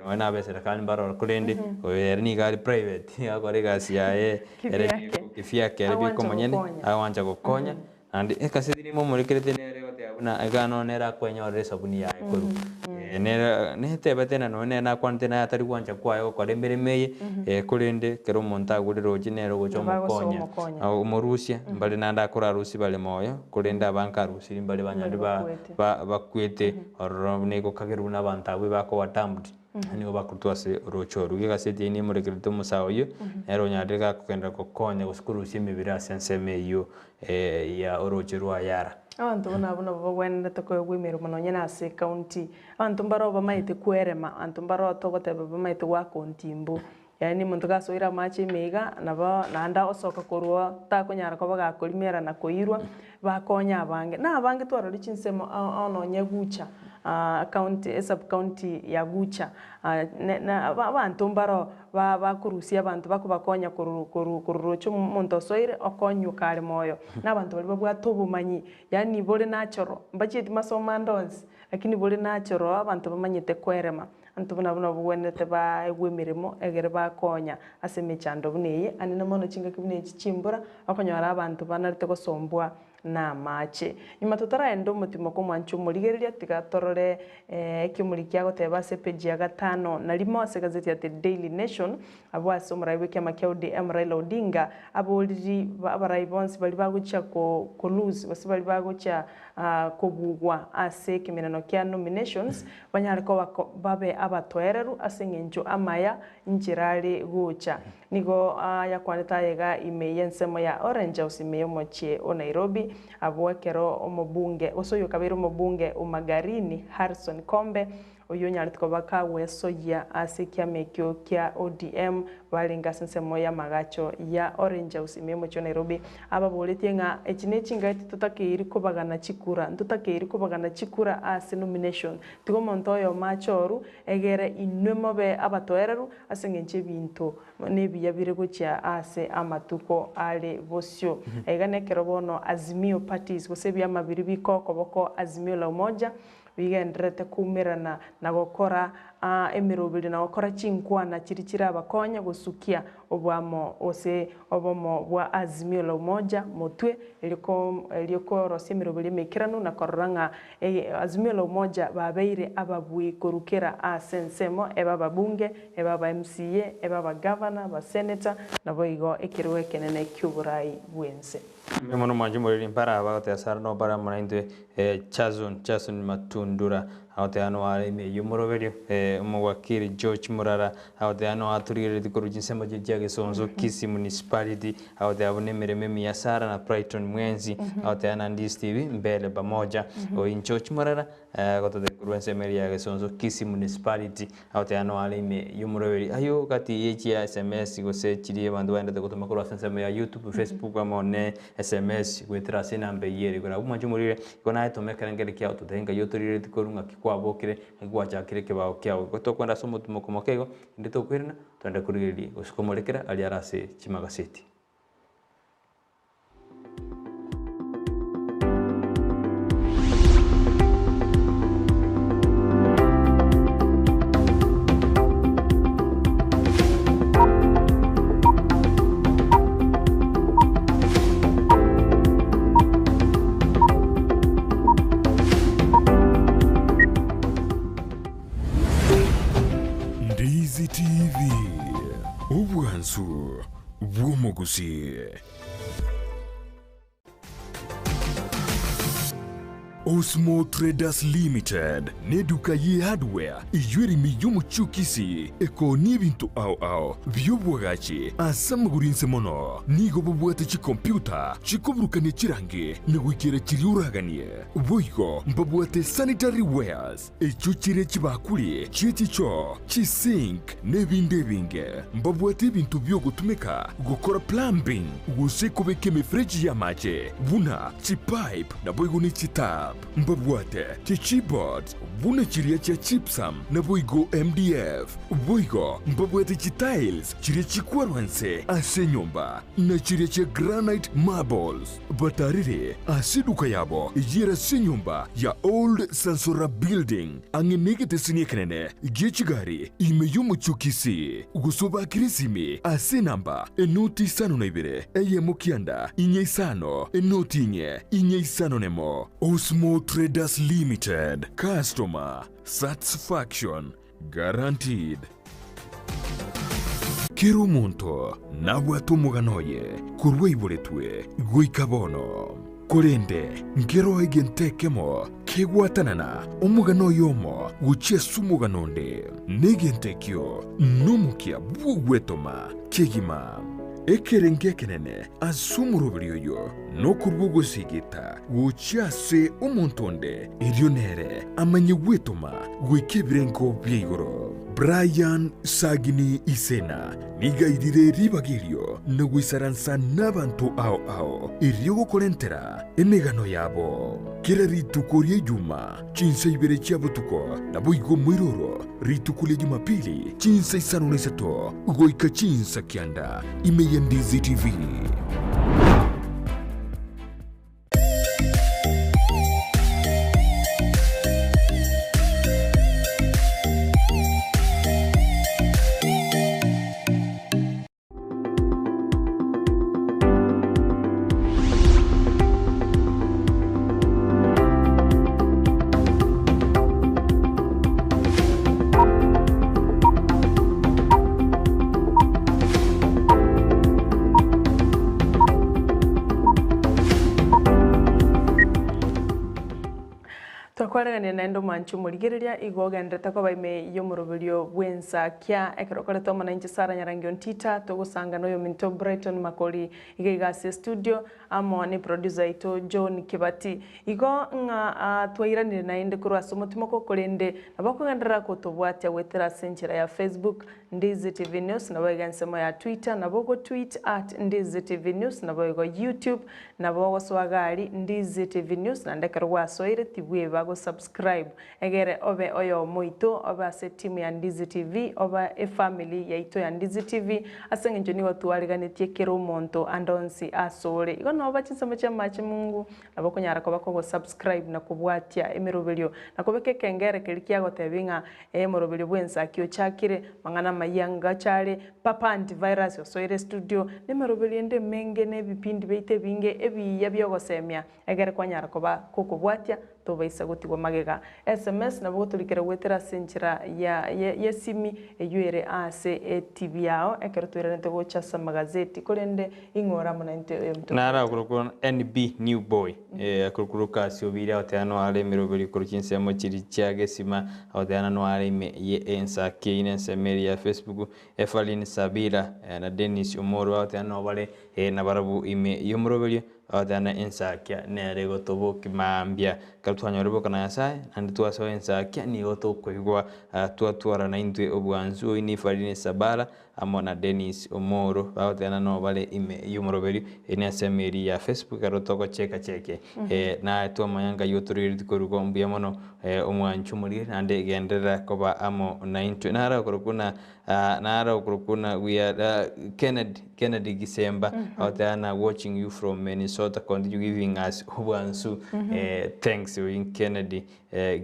Nonya na abeserekari mbaroro korende oyo ere nigo are private nigo agokora egasi yaye ere Kivyake. kivyake ere Agwancha bweka omonyene gokonya. agwancha gokonya naende ekaseti rimo omorekerete nere egoteba buna iga nonya nere akwenyorera esabuni yaye korwa nere netebete ng'a nonya nere nakwanete naye atari gwancha kwaye gokora emeremo eye korende ekero omonto agure roche nere ogocha Nabo agosoa omokonya omokonya. omorusia mbare naende akorarusie bare moyo korende abange arusirie mbare banyare Mbare ba bakwete. ba bakwete Ororo nigo okagerwa buna abanto abwo bakoba dumped, nigo bakorutwa ase orooche orwo. Iga egaseti eyio nemorekerete omosae oyio, nere onyarire gakogenderera gokonya gose korusia emebere ase ensemo eyio ya orooche rwa Yara. Abanto buna abwo nabo bagwenerete koegwa emeremo nonye na ase ecounty. Abanto mbaro bamaete kwerema, abanto mbaro togoteba bamaete goaka ontimbu. Yaani omonto gasoire amache ime iga, nabo naende agosoka korwa takonyara koba gakorimera na koirwa, bakonya abange. Na abange twarorire chinsemo ao ao nonye gucha, County, esub county ya Gucha. Abanto mbaro bakorusia abanto bakobakonya korurocha omonto osoire okonywa kare moyo. Na abanto baria babwate obomanyi, yaani bore natural, mbachieti masomo ande onsi, lakini bore natural abanto bamanyete kwerema. Abanto buna abwo nabo bagwenerete baegwe emeremo egere bakonya ase emechando buna eye, anene mono chingaki buna echi chimbura, okonyora abanto banarete gosombwa namache. Nyuma totaraenda omotimo kw'omwancha omorigereria, tiga torore ekiomoriki agoteba ase epeji ya gatano na rimo ase egazeti ya The Daily Nation, abwo ase omorai bw'ekiama kia ODM Raila Odinga, aboriri abarai bonsi baria bagochia ko lose gose baria bagochia kobugwa ase ekemeneno kia nominations, banyare koba babe abatoereru ase eng'encho amaya inchera are gocha. Nigo ayakwanete ayega ime y'ensemo ya Orange House ime y'omochie o Nairobi, abwo ekero omobunge gose oyokabeire omobunge o Magarini Harrison Kombe, oyio onyarete koba kagwesoyia ase ekiama ekio kia ODM barenge ase ensemo y'amagacho ya Orange House ime y'omochie o Nairobi, ababoretie ng'a echi nechingaki titotakeiri kobagana chikura, ntotakeiri kobagana chikura ase nomination, tiga omonto oyomo achoru egere inwe mobe abatoereru Ase engencho ebinto nebiya bire gochia aase amatuko are bosio. Aiga nekero bono Azimio parties gose ebiama biria bikokoboko Azimio la Umoja bigendererete koumerana na gokora emeroberi na gokora chinkwana chiria chirabakonye gosukia oboamo gose obomo bwa Azimio la Umoja motwe erio korosia emeroberi emeikeranu na korora ng'a Azimio la Umoja babeire ababui korwa kera ase ensemo, ebe ababunge, ebe aba MCA, ebe abagavana, abaseneta, naboigo ekerogo ekenene ki'oborai bw'ense. Mbuya mono mwanche moreri mpara aba agoteba Sarah no bare amo naintwe Jason Jason Matundura agoteba no are ime y'omoroberio omowakili George Murara agoteba no atorigereretie korwa chinsemo chiria chia Gesonso Kisii Municipality Agoteba buna emeremo emiya Sara na Brighton mwensi, agoteba na Ndisi TV mbele pamoja. Oyo George Morara agototebia korwa ensemo eria ya Gesonso Kisii Municipality, agoteba no are ime y'omoroberi. Ayio gati ye chia sms gose chiria abanto baendete gotoma korwa ase ensemo ya YouTube, Facebook amo ne sms goetera ase enamba eyio ere igoro. Abwo mwanche omorire, igo naye toma ekerengerio kiao totebe nkai otorireti korwa ng'aki kwabokire, ng'aki gwachakire ekebao kiao. Igo tokwenda ase omotimoko moke igo, inde tokoirana. Twende korigereria gose komorekera aria are ase chimagaseti. Ndizi TV, obwansu bw'omogusii. Osmo Traders Limited n'eduka ye hardware eyio ere ime y'omochie o Kisii ekoonia ebinto ao ao bi'obwagachi ase amagoro inse mono. Nigo bobwate chikompyuta chikoburukania chirangi na goikera chiria oraganie. Boigo mbabwate sanitary wares Echio chire chibakuri chie chichoo, chisink, na ebinde ebinge. Mbabwate ebinto bi'ogotumeka gokora plumbing gose kobeka emefereji y'amache, buna chipipe naboigo ne chitap. Mbabwate chichipboards buna chiria chia gypsum naboigo MDF. Boigo mbabwate chitiles chiria chikwarwa inse ase enyomba, na chiria chia granite marbles. Batarire ase eduka yabo eyio ere ase enyomba ya Old Sansora Building, ang'e negeteseni ekenene gie chigari ime y'omochie o Kisii, gose obakire esimi ase enamba enoti isano na ibere, eyemo kianda, inye isano, enoti inye, inye isano nemo. Osmo Traders Limited, Customer Satisfaction Guaranteed. Kera omonto nabwate omogano oye korwa aiboretwe goika bono. Korende nkeroo egento ekemo kegwatanana omogano oyomo gochia ase omogano onde, na egento ekio nomokia bw'ogwetoma kegima. Ekerengo ekenene ase omoroberi oyo nokorua ogosigita gochia ase omonto onde, erio nere amanye gwetoma goika ebirengo bia igoro. Brian Sagini Isena nigo airire ribaga erio na goisaransa nabanto ao ao erio gokorentera emegano yabo. Kera rituko ria Ijuma, chinsa ibere chia botuko, naboigo moiroro rituko ria Jumapili, chinsa isano na isato goika chinsa kianda, ime ya Ndizi TV. Twakwaregania naende omwanche omorigereria, igo ogenderete koba ime y'omoroberio bw'ensakia. Ekero okorete omo nainche Sarah Nyarangi Ontita, togosanga noyominto Brighton Makori iga iga ase estudio, amo ne producer oito John Kibati. Igo ng'a twairanire naende korwa ase omotimoko, korende nabo okogenderera kotobwatia goetera ase enchera ya Facebook, Ndizi TV News, naboigo ensemo ya Twitter, nabo ogotweet at Ndizi TV News, naboigo YouTube, nabo ogosoa gari Ndizi TV News, naende ekero gwasoire tibweba gosubscribe egere obe oyomo oito, obe ase etimu ya Ndizi TV, obe efamily yaito ya Ndizi TV, ase eng'encho nigo twariganetie kera omonto ande onsi asore. Igo noba chinsemo chi'amache Mungu, nabo okonyara koba kogosubscribe na kobwatia emeroberio, na kobeka ekengere keria kiagotebia ng'a Ee, bw'ensaki ochakire, mang'ana amayia ngacha are, Papa Antivirus osoire estudio, nemeroberio ende emenge na ebipindi biaito ebinge ebiya bi'ogosemia, egere kwanyara koba gokobwatia tobaisa gotigwa magega. Sms nabo gotorikera goetera ase enchera ya y'esimi eyio ere ase etibi yao ekero toiranete gocha ase amagazeti, korende ing'o ore amo naintwe oyominto Naro Brighton? akorokwa NB New Boy. Akorokwa Lucas obeire agoteana noare emeroberi korwa chinsemo chiria chia gesima, agoteana noare ime ye ensaki eyio nensemo eria ya Facebook. Evaline Sabira na Dennis Omoro agoteana nobare nabarabwo ime y'omoroberio, agoteana ensakia nere egotobokia mambia. Ekero twanyora boka na Nyasae naende twasoa ensakia nigo tokoigwa twatwara naintwe obwansu. Oyio ni Evaline Sabara amo na Dennis Omoro bagotebana noo bare ime y'omoroberio, eye nensemo eria ya Facebook ekero togocheka cheke naye twamanya ngai otorugeretie korwa igo mbuya mono omwancho omorire naende genderera koba amo naintwe. Naro okorokwa buna naro okorokwa buna we are Kennedy Kennedy Gisemba agoteba na watching you from Minnesota continue giving us obwansu thanks oyio Kennedy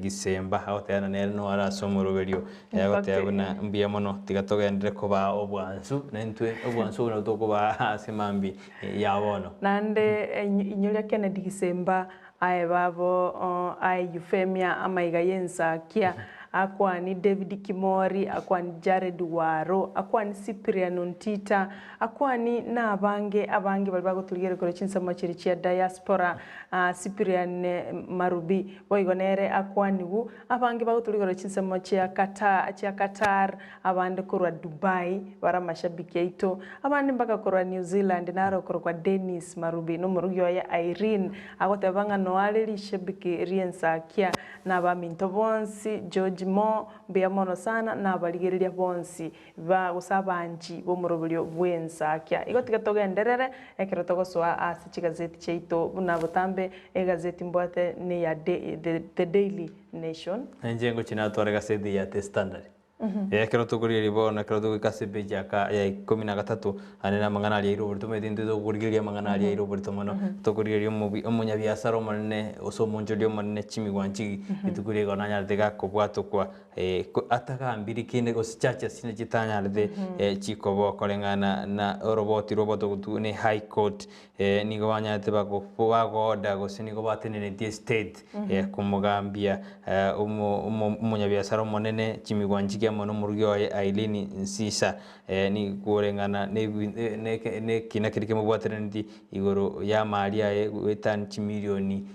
Gisemba agoteba na nere noyo are ase omoroberio, In fact, agoteba buna mbuya mono tiga togenderere kobaa obwansu, na intwe obwansu obo nabwo tokobaa ase mambia ya bono. Naende inyoria Kennedy Gisemba aye babo aye Euphemia amaiga y'ensakia, akwani David Kimori, akwani Jared Waro, akwani Cyprian Ontita, akwani na abange abange baria bagotorigereria korwa chinsemo chiria chia diaspora, Cyprian Marubi. Boigo nere akwanigwe, abange bagotoria igoro chinsemo chia Qatar, chia Qatar, abande korwa Dubai, bare amashabiki aito, abande mpaka korwa New Zealand, naro okorokwa Dennis Marubi na omorugi oye Irene, agoteba ng'a noare rishabiki ri'ensakia, na abaminto bonsi, George Moore, mbuya mono sana, na abarigereria bonsi ba gose abanchi b'omoroberio bw'ensakia. Igo tiga togenderere ekero togosoa ase chigazeti chiaito buna botambe egazeti mbwate neya The Daily Nation. Inche ngochia natwara egazeti ya The Standard. Ekero tokorigereria bono ekero togoika ase epeji ya ka ya ikomi na gatato, aye na amang'ana aria aire oborito omanyete intwe tokorigereria amang'ana aria aire oborito mono, tokorigereria omobi omonyabiasara omonene gose omonchoria omonene Jimmy Wanjigi, rituko riria igo nanyarete gakobwatokwa Atagambiri kende gose churches chinde chitanyarete chikoba koreng'ana na oroboti rw'obotogotu ne high court nigo banyarete bago order gose nigo batenenetie state komogambia omonyabiasara omonene Jimmy Wanjigi amo nomorugi oye Eileen Nsisa nigo koreng'ana nekina keria kemobwaterenetie igoro y'amari aye goetania chimilioni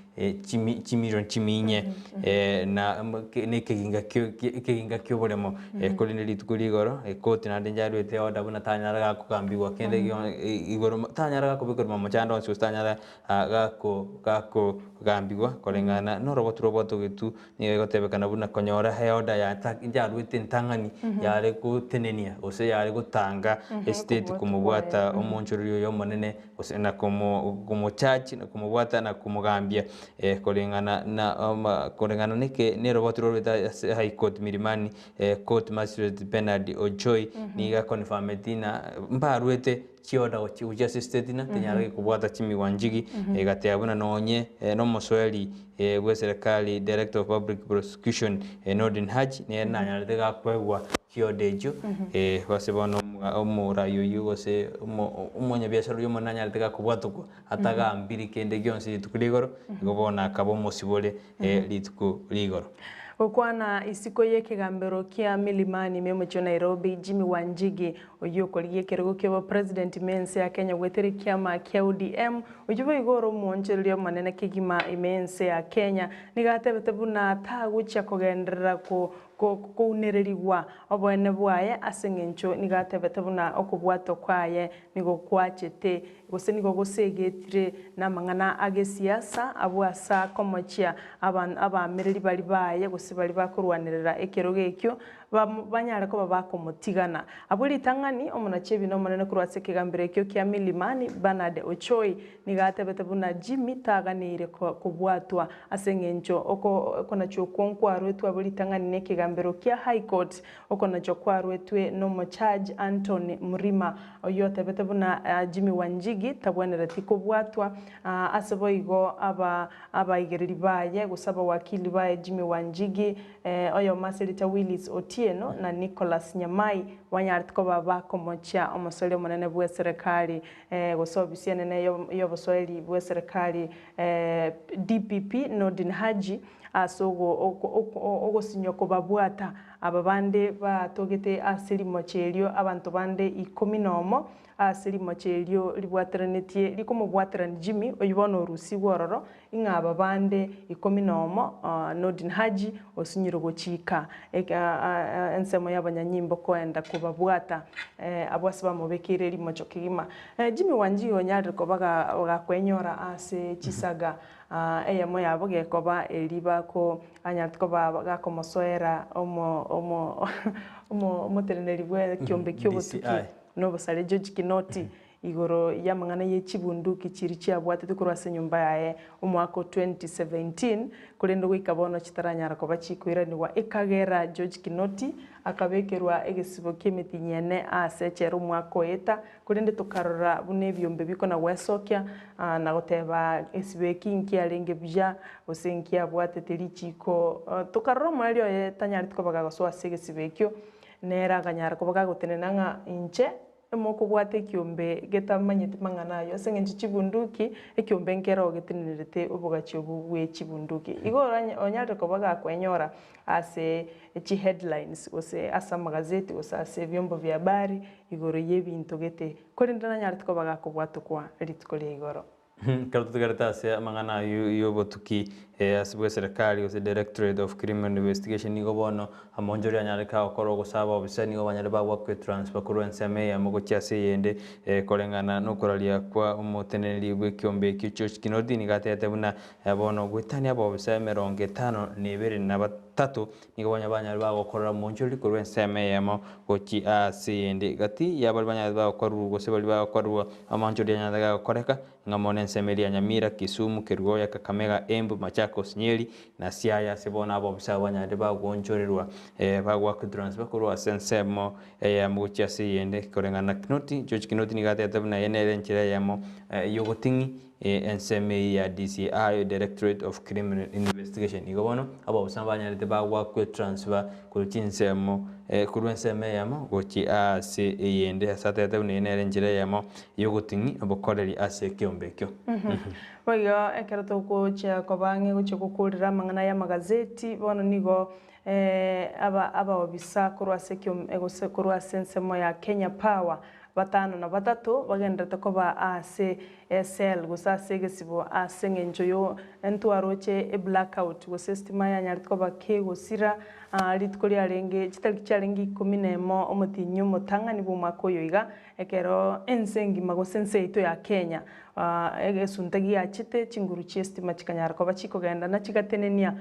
chimilioni chiminye na nekeginga ekeginga ki'oboremo. Korende rituko rigoro ekoti naende ncharuete order buna tanyara gakogambigwa kende igoro tanyara gakobekerwa mamochando onsi gose tanyara gakogambigwa koreng'ana norogoto rw'obotogetu nigo egotebekana buna konyora eorder ya ncharuete entang'ani yare gotenenia gose yare gotanga estate komobwata omonchorori oyo omonene gose na komo komochachi na komobwata na komogambia. Koreng'ana na koreng'ana neke neroboti rorwete ase High Court Milimani Court Magistrate Bernard Ojoi nigo aconfirmeti ng'a mbarwete chiorder gochia gochia ase estate ng'a tenyara kobwata chimigwanchigi egateba buna nonye nomosoeri bwe serikali Director of Public Prosecution Nordin Haji nere nanyarete gakoegwa chiorder echio ase bono omorai oyio gose omonyabiashara oyio omonene nanyarete gakobwatokwa atagambiri kende gionsi rituko ria igoro, igo bono akaba omosibore rituko ria igoro. Gokwana isiko y'ekegambero kia Milimani ime omochie o Nairobi, Jimmy Wanjigi, oyio okorigia ekerogo kia obopresident ime ense ya Kenya goetera ekiama kia ODM, oyio boigo ore omoonchoreria omonene kegima ime ense ya Kenya, nigo atebete buna tagochia kogenderera kounererigwa oboene bwaye ase eng'encho nigo atebete buna okobwatwa kwaye nigo kwachete gose nigo gosegetire namang'ana agesiasa abwo ase akomochia abaamereri baria baye gose baria bakorwanerera ekerogo ekio banyare koba bakomotigana. Abwo ritang'ani omonachebi omonene korwa ase ekegambero ekio kia Milimani Bernard Ochoi nigo atebete buna Jimmy taganeire kobwatwa ase eng'encho okonachwa okwo nkwarwetwe abwo ritang'ani na ekegambero kia High Court okonachwa kwarwetwe na omochaji Anthony Mrima oyio otebete buna Jimmy Wanjigi tabwenereti kobwatwa ase boigo abaigereri baye gose abawakili baye Jimmy Wanjigi oyomo ase erita Willis Otieno na Nicholas Nyamai banyarete koba bakomochia omosori omonene bwa eserekari gose ofisi enene y'obosoeri bwa eserekari DPP Nordin Haji ase ogosinywa kobabwata aba bande batogete ase rimocho erio abanto bande 11 ase rimocho erio ribwateranetie rikomobwaterani Jimmy oyio bono orusigwe ororo ng'a aba bande 11 Nordin Haji osinyire gochika ensemo y'abanyanyimbo koenda kobabwata abwo ase bamobekeire rimocho kegima. Jimmy Wanjigi onyarire koba gakwenyora ase chisaga eyemo yabo gekoba eri bako anyarete koba gakomosoera omoteneneri bwa ekiombe kia obotuki na obosare George Kinoti igoro y'amang'ana ye chibunduki chiri chiabwatete korwa ase enyomba yaye omwaka o 2017 korende goika bono chitaranyara koba chikoiranigwa ekagera George Kinoti akabekerwa egesibo kia emitinyi ene ase echera omwaka oeta korende tokarora buna ebiombe bikona gwesokia na goteba esibo eki nkiarenge buya gose nkiabwatete richiko tokarora omoreri oye tanyarete koba gagosoa ase egesibo ekio nere akanyara koba gagotenena ng'a inche emokobwata ekiombe getamanyeti mang'ana ayo ase eng'encho chibunduki ekiombe nkero getenenerete obogachi obwo bwa chibunduki. Igo onyarire koba gakwenyora ase chiheadlines gose ase amagazeti gose ase ebiombo bia habari igoro ya ebinto gete korende nanyarete koba gakobwatokwa rituko ria igoro. Ekero totigarete ase amang'ana ayio y'obotuki ase bwa eserekari gose Directorate of Criminal Investigation nigo bono amonchori anyareke gokora ogosaba obisa nigo banyare bagwakwa etransfer korwa ensemo eyemo gochia ase eyende koreng'ana na okoraria kwa omoteneneri bwa ekiombe ekio George Kinoti nigo atebete buna bono goetania abobisa 53 nigo bonya banyare bagokorera omonchori korwa ensemo eyemo gochia ase eyende gati ya baria banyarete bagokorwa gose baria bagokorwa amonchori anyarete gagokoreka ng'a mono ensemo eria ya Nyamira, Kisumu, Kerugoya, Kakamega, Embu, Machakos, Nyeri na Siaya ase bono abobisa banyarete bagoonchorerwa bagwaka transfer korwa ase ensemo eyemo gochia ase eyende koreng'ana na Kinoti. George Kinoti nigo atebete buna eye nere enchera eyemo yogoting'i ensemo eye ya DCI Directorate of Criminal Investigation. Igo bono abobisa banyarete bagwakwa transfer korwa chinsemo korwa ensemo eyemo gochia ase eyende ase atebete buna eye nere enchera eyemo yogoting'i obokoreri ase ekiombe ekio. Boigo ekero togochia koba ang'e gochia gokorera amang'ana ya amagazeti bono nigo abaobisa korwa ase gose korwa ase ensemo ya Kenya Power 53 bagenderete koba ase ecell gose ase egesibo ase eng'encho yo entwaroche eblackout gose estima yanyarete koba kegosira rituko riarenge chitariki chiarenge 11 omotinyi omotang'ani bwa omwaka oyo iga ekero ense engima gose ense yaito ya Kenya egesunte giachete chinguru chia estima chikanyara koba chikogenda na chigatenenia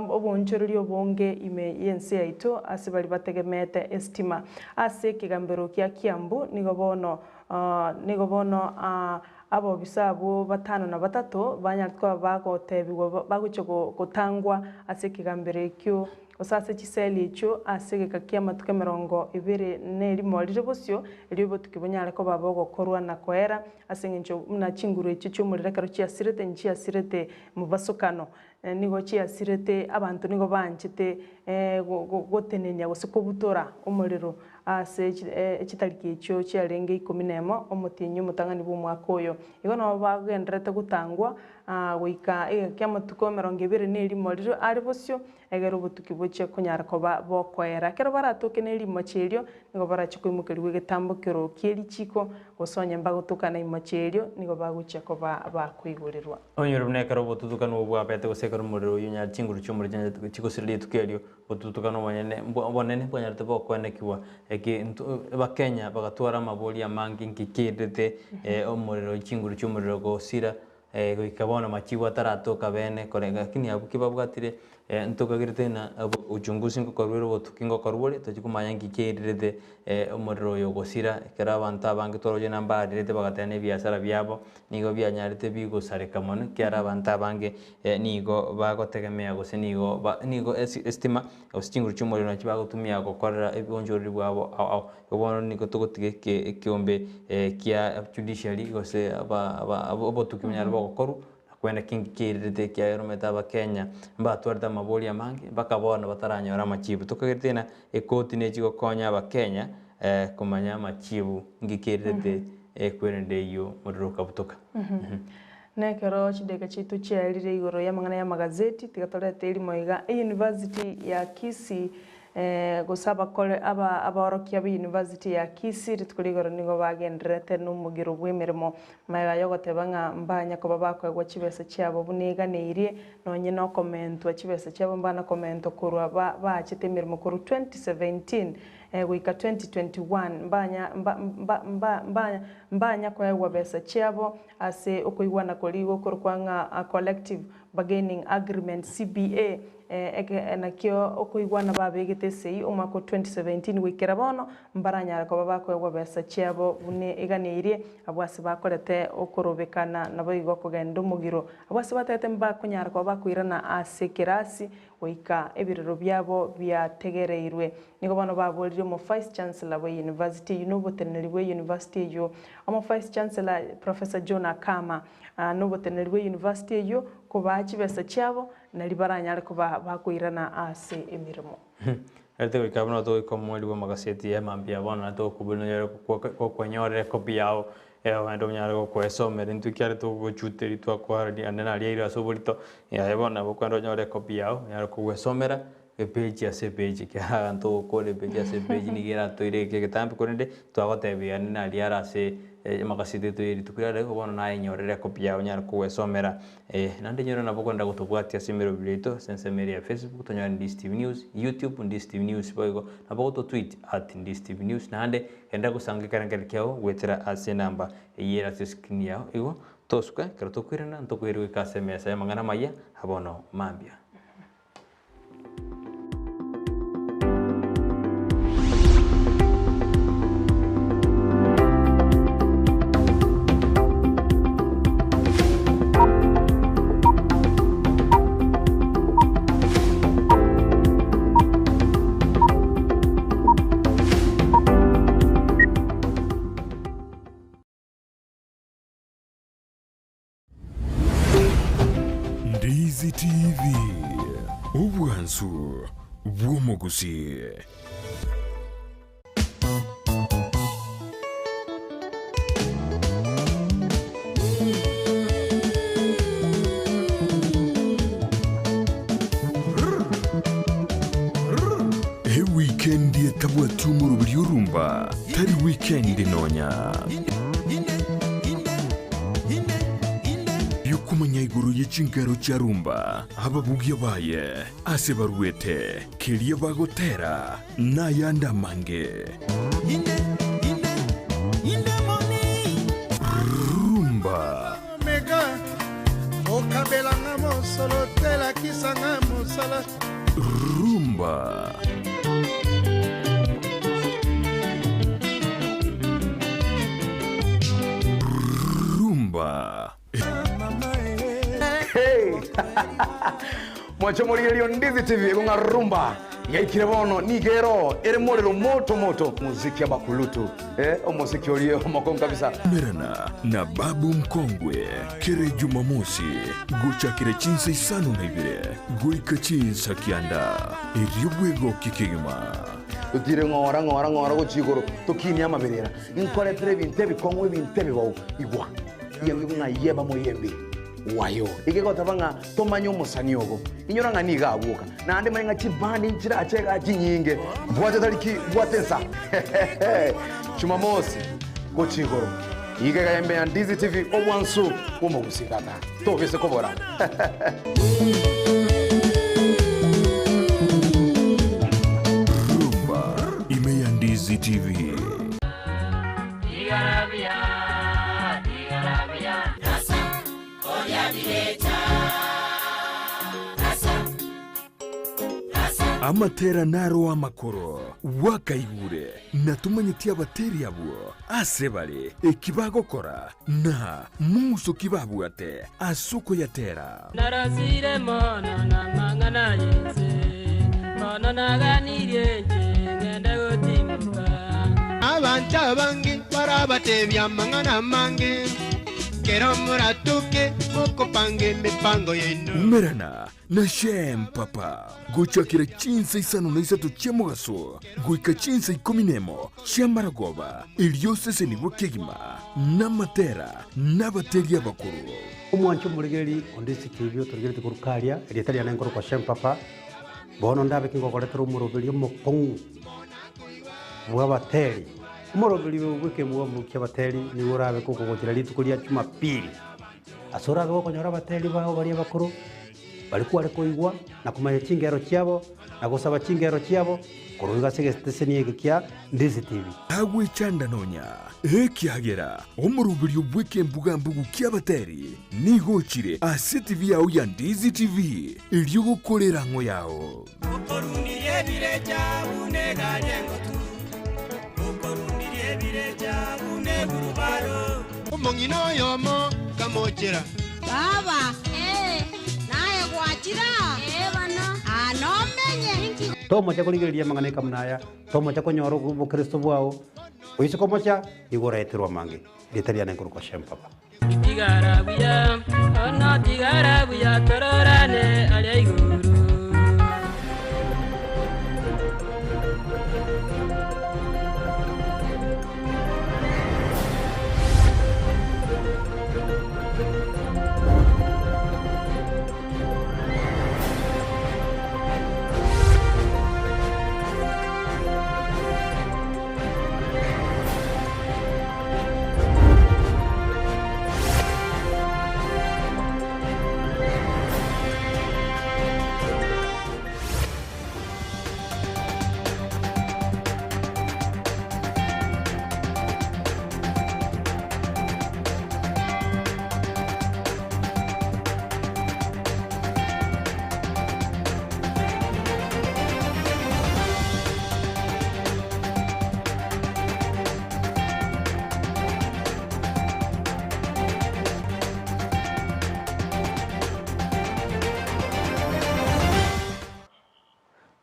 oboonchoreri obonge ime y'ense yaito ase baria bategemete estima. Ase ekegambero kia Kiambu nigo bono nigo bono. Abobisa abwo batano na batato banyarete koba bagotebigwa bagochia gotangwa ase ekegambero ekio, gose ase chiseli echio ase egeka ki'amatuko emerongo ebere na erimo rire bosio, erio obotuki bonyare koba bogokorwa na koera, ase engencho buna chinguru echio chi'omorero ekero chiasirete nchiasirete mobasokano, nigo chiasirete abanto nigo banchete gotenenia gose kobutora omorero ase chitariki echio chiarenge ikomi nemo, omotienyi omotang'ani bw'omwaka oyo. Igo nabo bagendererete gotangwa goika egeka ki'amatuko emerongo ebere na erimo riria are bosio, egere obotuki bochie konyara koba bokoera. Ekero baratoke ne rimocho erio, nigo barachie koimokerigwa egetambokero kie richiiko, gose onye mbagotoka na imocho erio, nigo bagochia koba bakoigorerwa. Onyore buna ekero obotutukanu obwo bwabete, gose ekero omorero oyio onyarete chinguru chi'omorero chianyarete chigosira rituko erio, obotutukanu obonyene obonene bwanyarete bokoenekigwa. Eki intwe abakenya bagatwara amabori amange nki kerete omorero chinguru chi'omorero gosira goika bono machibu ataratoka bene kore lakini abwo ki babwatire ntokagerete ng'a uchunguzi ngokorwa ere obotuki ngokorwa ore tochi komanya nki kererete omorero oyo gosira ekero abanto abange twaroche ng'a mbarerete bagateba na ebiasara biabo nigo bianyarete bigosareka mono ekiagera abanto abange nigo bagotegemea gose nigo ba nigo estima gose chinguru chi'omorero nachio bagotumia gokorera ebionchoreri bwabo ao ao. Igo bono nigo togotiga eke ekeombe kia judiciary gose aba aba obotuki bonyare bogokorwa na kwenda kinki kiairerete ekiagera omanyete abakenya mbatwarete amabori amange mpaka bono bataranyora amachibu. Tokagerete ng'a ekoti nechi gokonya abakenya komanya amachibu nki kiairerete ekwerende eyio omorero okabutoka. Nekero chidakika chiaito chiaerire igoro y'amang'ana y'amagazeti, tiga torete erimo iga, Eyunivasiti ya Kisii gose abakore aba abaorokia b'eyunivasiti ya Kisii rituko ria igoro nigo bagendererete nomogiro bw'emeremo magega y'ogoteba ng'a mbanya koba bakoegwa chibesa chiabo buna eganeirie nonye nokomentwa chibesa chiabo mbana komentwa korwa ba baachete emeremo korwa 2017 goika 2021 mbanya mba mba mba mba mbanya koegwa besa chiabo Ase okoigwana koria gokorokwa ng'a Collective Bargaining Agreement, CBA, eke nakio okoigwana babegete esegi omwaka o 2017 goikera bono mbaranyare koba bakoegwa besa chiabo buna eganeirie abwo ase bakorete okorobekana naboigo kogenda omogiro abwo ase batagete mbakonyara koba bakoirana ase ekerasi goika ebirero biabo biategereirwe. Nigo bono baboririe omo Vice Chancellor bwe University eyio na oboteneneri bwe University eyio. Omo Vice Chancellor Professor John Akama na oboteneneri bwe University eyio kobaa chibesa chiabo nari baranyare koba bakoirana ase emeremo. Narete goika buna togoika omweri bw'amagaseti ya mambia bono nari togokoboria nonyare gokwenyorera ekopi yao Ogende onyare gokwesomera intwe ekiagera togochuteria twakoarania ande naria aire ase oborito, aye bono nabo okogenda onyore ecopy yao onyare kogwesomera epage ase epage ekiagera abanto ogokora epage ase epage nigo eratoire egeka egetambe korende twagotebia ande naria are ase amakaseti aito ye rituko riria igo bono naye nyorera ecopy yao onyare kogwesomera. Naende nyore nabo okogenda gotobwatia ase emerobio yaito ase ensemo eria ya Facebook tonyore Ndisi TV News, YouTube Ndisi TV News boigo nabo ogototweet at Ndisi TV News naende Genda gosanga ekerengererio kiao goetera ase enamba eyio ere ase escreen yao, igo tosuka ekero tokoirana ntokoirwe goika ase emesa y'amang'ana amayia abono mambia. Ndizi TV, obwansu bw'omogusii. Ewikendi etabwati omoroberi orumba tari wikendi nonya. Yokomanya igoro ye chingero chia rumba, ababugia baye, ase baruete, keria bagotera, nayande amange. Rumba. Rumba. Rumba. Rumba. Hey! Mwanche omorigereria Ndizi TV igo ng'a rumba yaikire bono nigo ero ere morero moto moto muziki abakulutu eh, omosiki oria omokong'u kabisa. Merana na Babu Mkongwe kere Jumamosi gochakera chinsa isano na ibere goika chinsa kianda, erio bwegokie kegima. Totire ng'ora ng'ora ng'ora gochia igoro tokinie amaberera Nkoretere ebinto ebikong'u ebinto ebibao igwa Yembi ng'a yeba moyembi wayo Egegoteba ng'a tomanye omosani ogo Inyora ng'a nigo agwoka Naende manye ng'a chibandi nchirache igaa chinyinge Bwate tariki bwate ensa Jumamosi gochia igoro Iga iga embe ya Ndizi TV obwansu bw'omogusii tata Tobise kobora. Rumba ime ya Ndizi TV. Amatera naro amakoro, bwakaigure, na tomanyeti abateri abwo ase bare, eki bagokora, na mong'uso ki babwate ase okoyatera. Narosire mono namang'ana y'ense, bono naganirie inche ngende gotimoka. Abanto abange barabatebie amang'ana amange, kero moratoke mokopanga emepango yaino. Umerana na Shem Papa gochakera chinsa isano na isato chia mogaso goika chinsa ikomi nemo chi'amaragoba, erio osesenigwe kegima namatera nabateri abakoro. Omwanche omoregereri onde ase TV otorigeretie korwa karia, erieta riane nkorokwa Shem Papa, bono ndabe kingogoretera omoroberi omokong'u bw'abateri. Omoroberi oyo bw'ekemwamu ki'abateri nigo orabe kokogochera rituko ria Jumapili. Ase orabe gokonyora abateri bao baria abakoro, baria kware koigwa na komanya chingero chiabo, na gosaba chingero chiabo, korwa iga ase egeteseni eke kia Ndizi TV. Tagwechanda nonya, ekiagera omoroberio bw'ekembuga-mbugu ki'abateri nigo ochire ase TV yao ya Ndizi TV, erio gokora erang'o yao. Okorundirie ebirecha buna egari engotu, okorundirie ebirecha buna egurubaro. Omong'ina oyomo kamochera. Baba, ee, naye gwachire aa? Ee bono. Aa nomenye. Inki. Tomocha korigereria amang'ana ekamuna aya, tomocha konyora obokristo bwao, oise komocha, nigo oraeterwe amange. Erieta riane nkorokwa Shem Papa. Tigara buya, ono tigara buya, tororane aria igoro.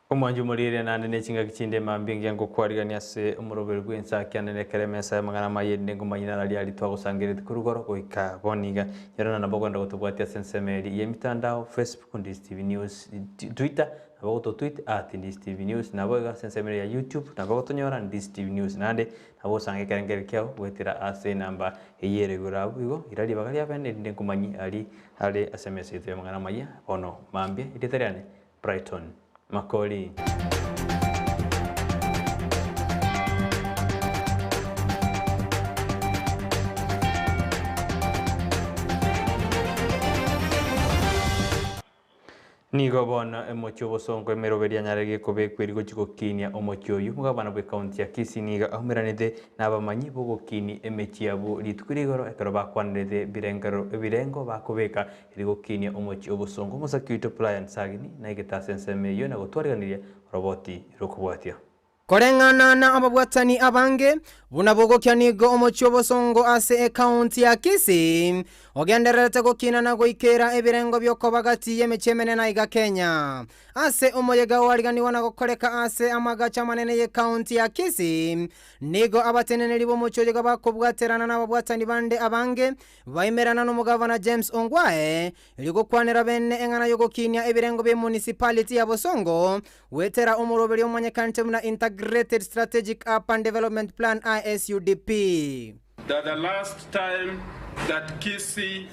Omwancho omorieria naende ne chingaki chinde mambia engiya ngokwarigania ase omoroberi bw'ensa kiane nekero emesa y'amang'ana amaya erinde ngomanyie nararia aria twagosangereretie korwa igoro goika bono iga. Nyora nabo ogenda gotobwatia ase ensemo eria y'emitandao, Facebook, Ndisi TV News, Twitter, nabo ogototweet at Ndisi TV News, nabo igo ase ensemo eria ya YouTube nabo ogotonyora Ndisi TV News naende nabo osange ekerengerio kiao goetera ase enamba eyio ere igoro abwo igo ira ribaga ria bene erinde nkomanyie aria are ase emesa yaito y'amang'ana amaya bono mambia erieta riane Brighton Makori. Nigo bono emochie obosongo emeroberi anyare gekobekwa eri gochia gokinia omochie oyio. Omogabana bw'ecounty ya Kisii nigo aumeranete nabamanyi bogokinia emechie abwo rituko rigoro ekero bakwanerete birengero ebirengo bakobeka eri gokinia omochie obosongo. Omosaki oito Brian Sagini naigete ase ensemo eyio na gotwariganiria oroboti rokobwatia. Koreng'ana na ababwatani abange, buna bogokia nigo omochie obosongo ase ekaunti ya Kisii ogendererete gokina na goikera ebirengo biokoba gati y'emechie emenene aiga Kenya. Ase omoyega oariganigwa na gokoreka ase amagacho amanene y'ekaunti ya Kisii, nigo abateneneri b'omochie oyoga bakobwaterana nababwatani bande abange baimerana nomogavana James Ongwae erio gokwanera bene eng'ana y'ogokinia ebirengo b'emunicipality ya Bosongo Goetera omoroberio omanyekanete buna Integrated Strategic Urban Development Plan, ISUDP. That the last time that Kisii,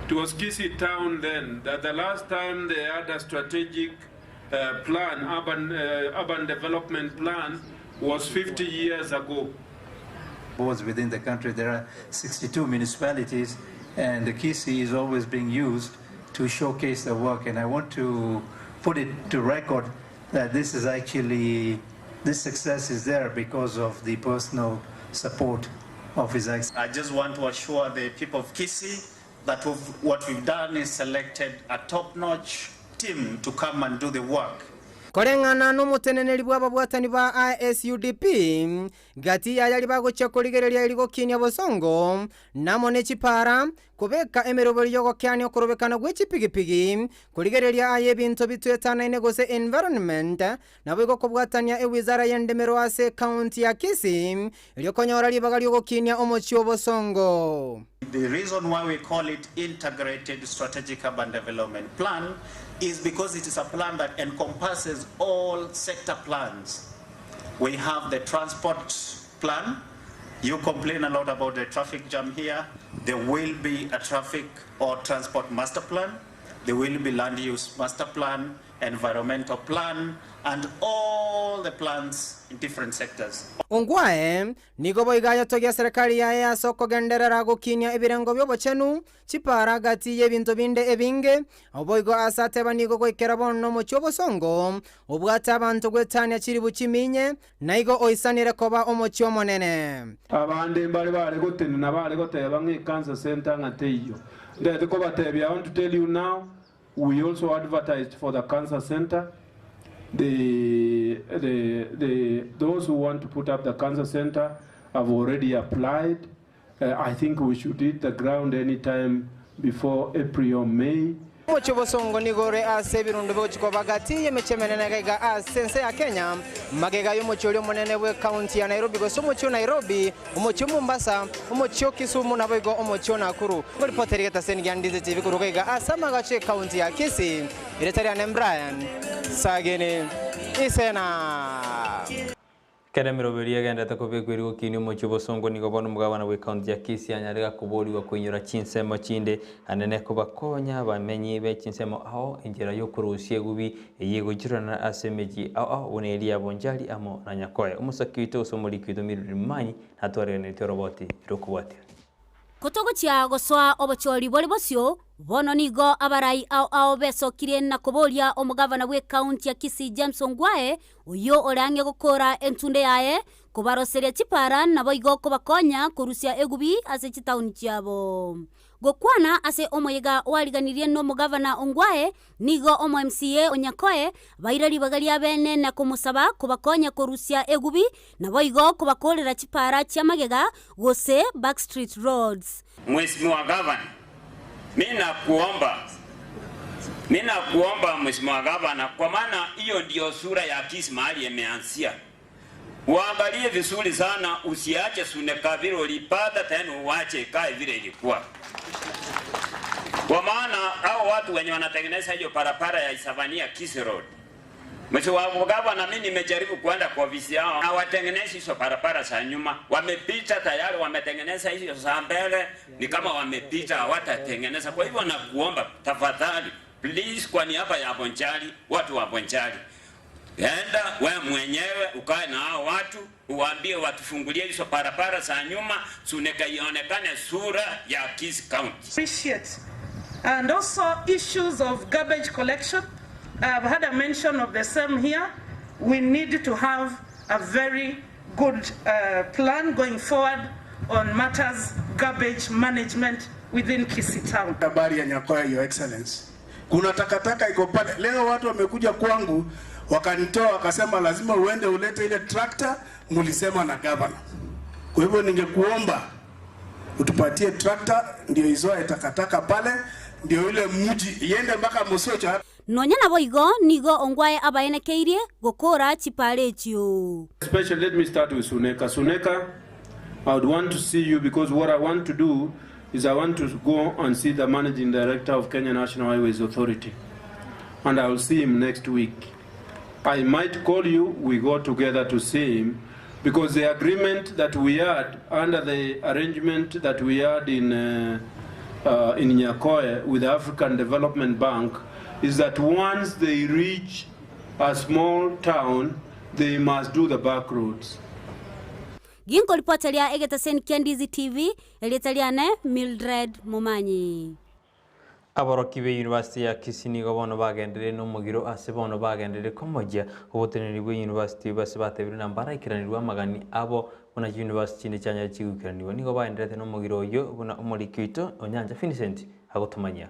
it was Kisii town then, that the last time they had a strategic uh, plan, urban, uh, urban development plan, was 50 years ago. Boards within the country, there are 62 municipalities, and the Kisii is always being used to showcase the work. And I want to put it to record that this is actually, this success is there because of the personal support of His Excellency. I just want to assure the people of Kisii that we've, what we've done is selected a top-notch team to come and do the work. Koreng'ana nomoteneneri bw'ababwatani ba ISUDP, gati y'ayari bagochia korigereria eri gokinia bosongo, namo ne chipara, kobeka emeroberi y'ogokeania okorobekana gwe chipigipigi, korigereria aye ebinto bitwetanaine gose environment, naboigo kobwatania ewizara y'endemero ase ekaunti ya Kisii, erio konyora ribaga ri'ogokinia omochie o Bosongo. The reason why we call it Integrated Strategic Urban Development Plan is because it is a plan that encompasses all sector plans. We have the transport plan. You complain a lot about the traffic jam here. There will be a traffic or transport master plan. There will be land use master plan, environmental plan, and all the plans in different sectors. Ongwae nigo boigo ayatogia serikali yaye ase okogenderera gokinia ebirengo bi'obochenu, chipara gati y'ebinto binde ebinge, boigo ase ateba nigo goikera bono omochie obosongo obwate abanto gwetania chiribu chiminye, naigo oisanire koba omochie omonene. Abande mbare bare gotenena bare goteba ng'a ecancer center ng'a teiyo. Ndete kobatebia, I want to tell you now, we also advertised for the cancer center. The, the, the, those who want to put up the cancer center have already applied. I think we should hit the ground anytime before April or May. Omochie obosongo nigo ore ase ebirundo bigochia koba gati y'emechie emenene iga ase ense ya Kenya, magega y'omochie oria omonene bw'ekaunti ya Nairobi gose omochie o Nairobi, omochie o Mombasa, omochie o Kisumu naboigo omochie o Nakuru. Ngoripoteri getaseni gia Ndizi TV koruga iga ase amagacho y'ekaunti ya Kisii, erieta riane Brian Sagini Isena. Ekero emeroberio egenderete kobekwa erio gokinia omochie obosongo nigo bono omogabana bw'ecounty ya Kisii anyare gakoborigwa koinyora chinsemo chinde anene kobakonya abamenyi be chinsemo ao enchera yokorusia egubi eye egoichorana ase emechie ao ao buna eria ya Bonchari amo na Nyakoe. Omosaki oito gose omoriki oito Mildred Momanyi natwareganeretie oroboti rokobwatia. Kotogochia gosoa obochori bore bosio, bono nigo abarai ao ao besokirie na koboria omogavana bw'ekaunti ya Kisii James Ongwae, oyio ore ang'e gokora entunde yaye, kobaroseria chipara naboigo kobakonya korusia egubi ase chitauni chiabo. Gokwana ase omoyega oariganirie nomogavana Ongwae, nigo omo MCA o Nyakoe baire ribaga ria bene na komosaba kobakonya korusia egubi Naboigo kobakoorera chipaara chi'amagega, gose backstreet roads. Mheshimiwa Gavana, mi nakuomba, mi nakuomba Mheshimiwa Gavana, kwa maana hiyo ndiyo sura ya Kisii mahali imeanzia. Uangalie vizuri sana, usiache Suneka vile ulipata tena uache ikae vile ilikuwa. Kwa maana hao watu wenye wanatengeneza hiyo barabara ya Isavania Kisii Road Mheshimiwa Gavana, mimi nimejaribu kuenda kwa ofisi yao, hawatengenezi hizo barabara za nyuma, wamepita tayari, wametengeneza hizo za mbele, ni kama wamepita, hawatatengeneza. Kwa hivyo nakuomba tafadhali, please, kwa niaba ya Bonchari, watu wa Bonchari, enda we mwenyewe ukae na hao watu uwaambie watufungulie hizo barabara za nyuma, Suneka ionekane sura ya Kisii County. Appreciate. And also issues of garbage collection. I've had a mention of the same here. We need to have a very good plan going forward on matters garbage management within Kisii town. Habari ya Nyakoe, Your Excellency. Kuna takataka iko pale. Leo watu wamekuja kwangu Wakanitoa wakasema lazima uende ulete ile tractor mulisema na governor. Kwa hivyo ningekuomba utupatie tractor ndio izoe takataka pale, ndio ile mji iende mpaka Mosocho. Nonya nabo igo nigo Ongwae abaenekeirie gokora chipara echio. Especially, let me start with Suneka. Suneka, I would want to see you because what I want to do is I want to go and see the managing director of Kenya National Highways Authority. And I will see him next week. I might call you, we go together to see him, because the agreement that we had under the arrangement that we had in, in Nyakoe with the African Development Bank is that once they reach a small town, they must do the back roads. Ginkoripoteria egetaseni kia Ndizi TV, erieta riane Mildred Momanyi. Aboroki be University ya Kisii nigo bono bagenderire na omogiro ase bono bagenderire komogia oboteneneri bwe university base batebire na mbaraikiranirwe amagani abo buna chiuniversity chinde chianyare chiguikiranigwa. Nigo bagenderete na omogiro oyio buna omoriki oito Onyancha Vincent agotomanyia.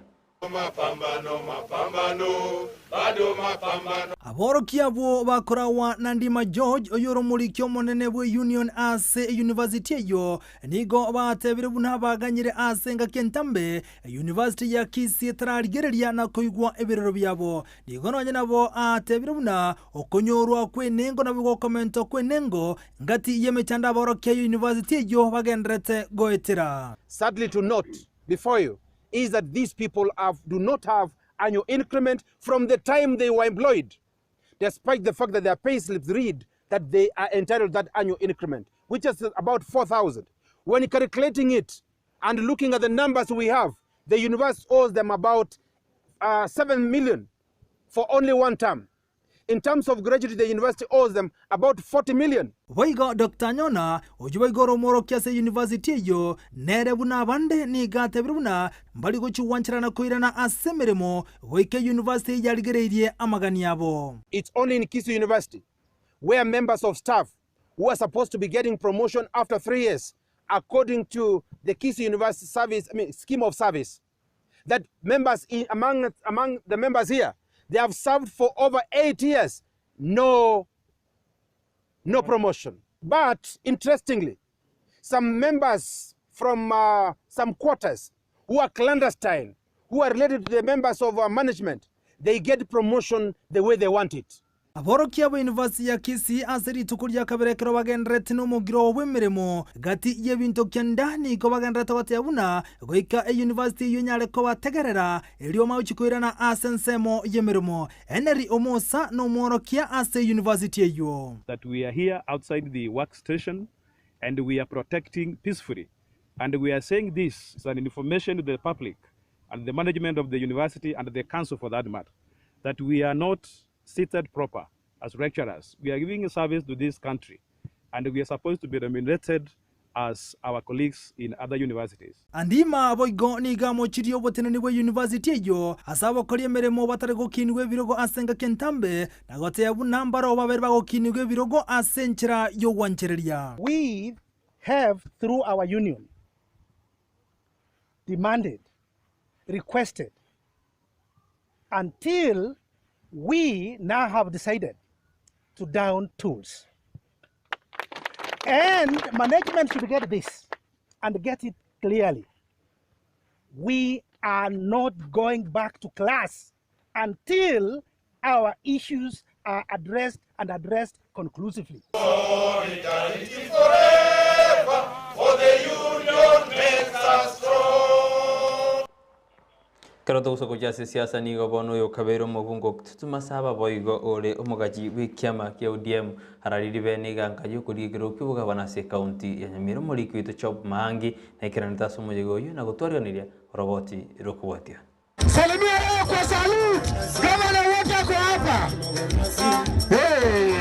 Aborokia abwo bakoragwa na Ndima George, oyore omoriki omonene bw'eunion ase eyunivasiti eyio, nigo batebire buna baganyire ase engaki entambe eyunivasiti ya Kisii etararigereria na koigwa ebirero biabo. Nigo nonye nabo atebire buna okonyorwa kw'enengo nabo gokomentwa kw'enengo ngati y'emechando aborokia y'eyunivasiti eyio bagendererete goetera. Sadly to note before you is that these people have, do not have annual increment from the time they were employed, despite the fact that their pay slips read that they are entitled to that annual increment, which is about 4,000. When calculating it and looking at the numbers we have, the university owes them about 7 million for only one term. In terms of gratuity, the university owes them about 40 million. Boigo Doctor Nyona, oyio boigo ore omworokia ase eyunivasiti eyio, nere buna abande nigo atebire buna mbari gochia gwancherana koirana ase emeremo goika eyunivasiti eyio yarigereirie amagani abo. It's only in Kisii University where members of staff who are supposed to be getting promotion after 3 years, according to the Kisii University service, I mean, scheme of service, that members in, among, among the members here, they have served for over 8 years, no, no promotion. But interestingly, some members from some quarters who are clandestine, who are related to the members of our management, they get promotion the way they want it. Aborokia ba University ya Kisii ase rituko ria kabere ekero bagendererete nomogiro bw'emeremo gati y'ebinto kianda nigo bagendererete goteba buna goika eyunivasiti eyio enyare kobategerera erio magochia koirana ase ensemo y'emeremo. Henry Omosa nomworokia ase eyunivasiti eyio. That we are here outside the work station and we are protecting peacefully and we are saying this is an information to the public and the management of the university and the council for that matter that we are not seated proper as lecturers. We are giving a service to this country and we are supposed to be remunerated as our colleagues in other universities. Andima boigo nigo amochirie oboteneni bwe university eyio ase abakori emeremo batari gokinigwa ebirogo ase engaki entambe na gotebia buna mbaro babere bagokinigwa ebirogo ase enchera y'ogwanchereria. We have, through our union, demanded, requested, until we now have decided to down tools. And management should get this and get it clearly. We are not going back to class until our issues are addressed and addressed conclusively. Solidarity forever, for the union makes us strong. Ekero togosoka gochia ase esiasa nigo bono oyo okabeire omobunge okotutuma ase ababoigo ore omogachi bw'ekiama kia ODM araririe bene eganka y'okorigia ekerogo ki'obogabana ase ekaunti ya Nyamira. Omoriki oito Job Maangi naikeranete ase omoyega oyio na gotwariganiria oroboti rokobwatia. Salimia leo kwa salute. Gavana wote ako hapa. Hey.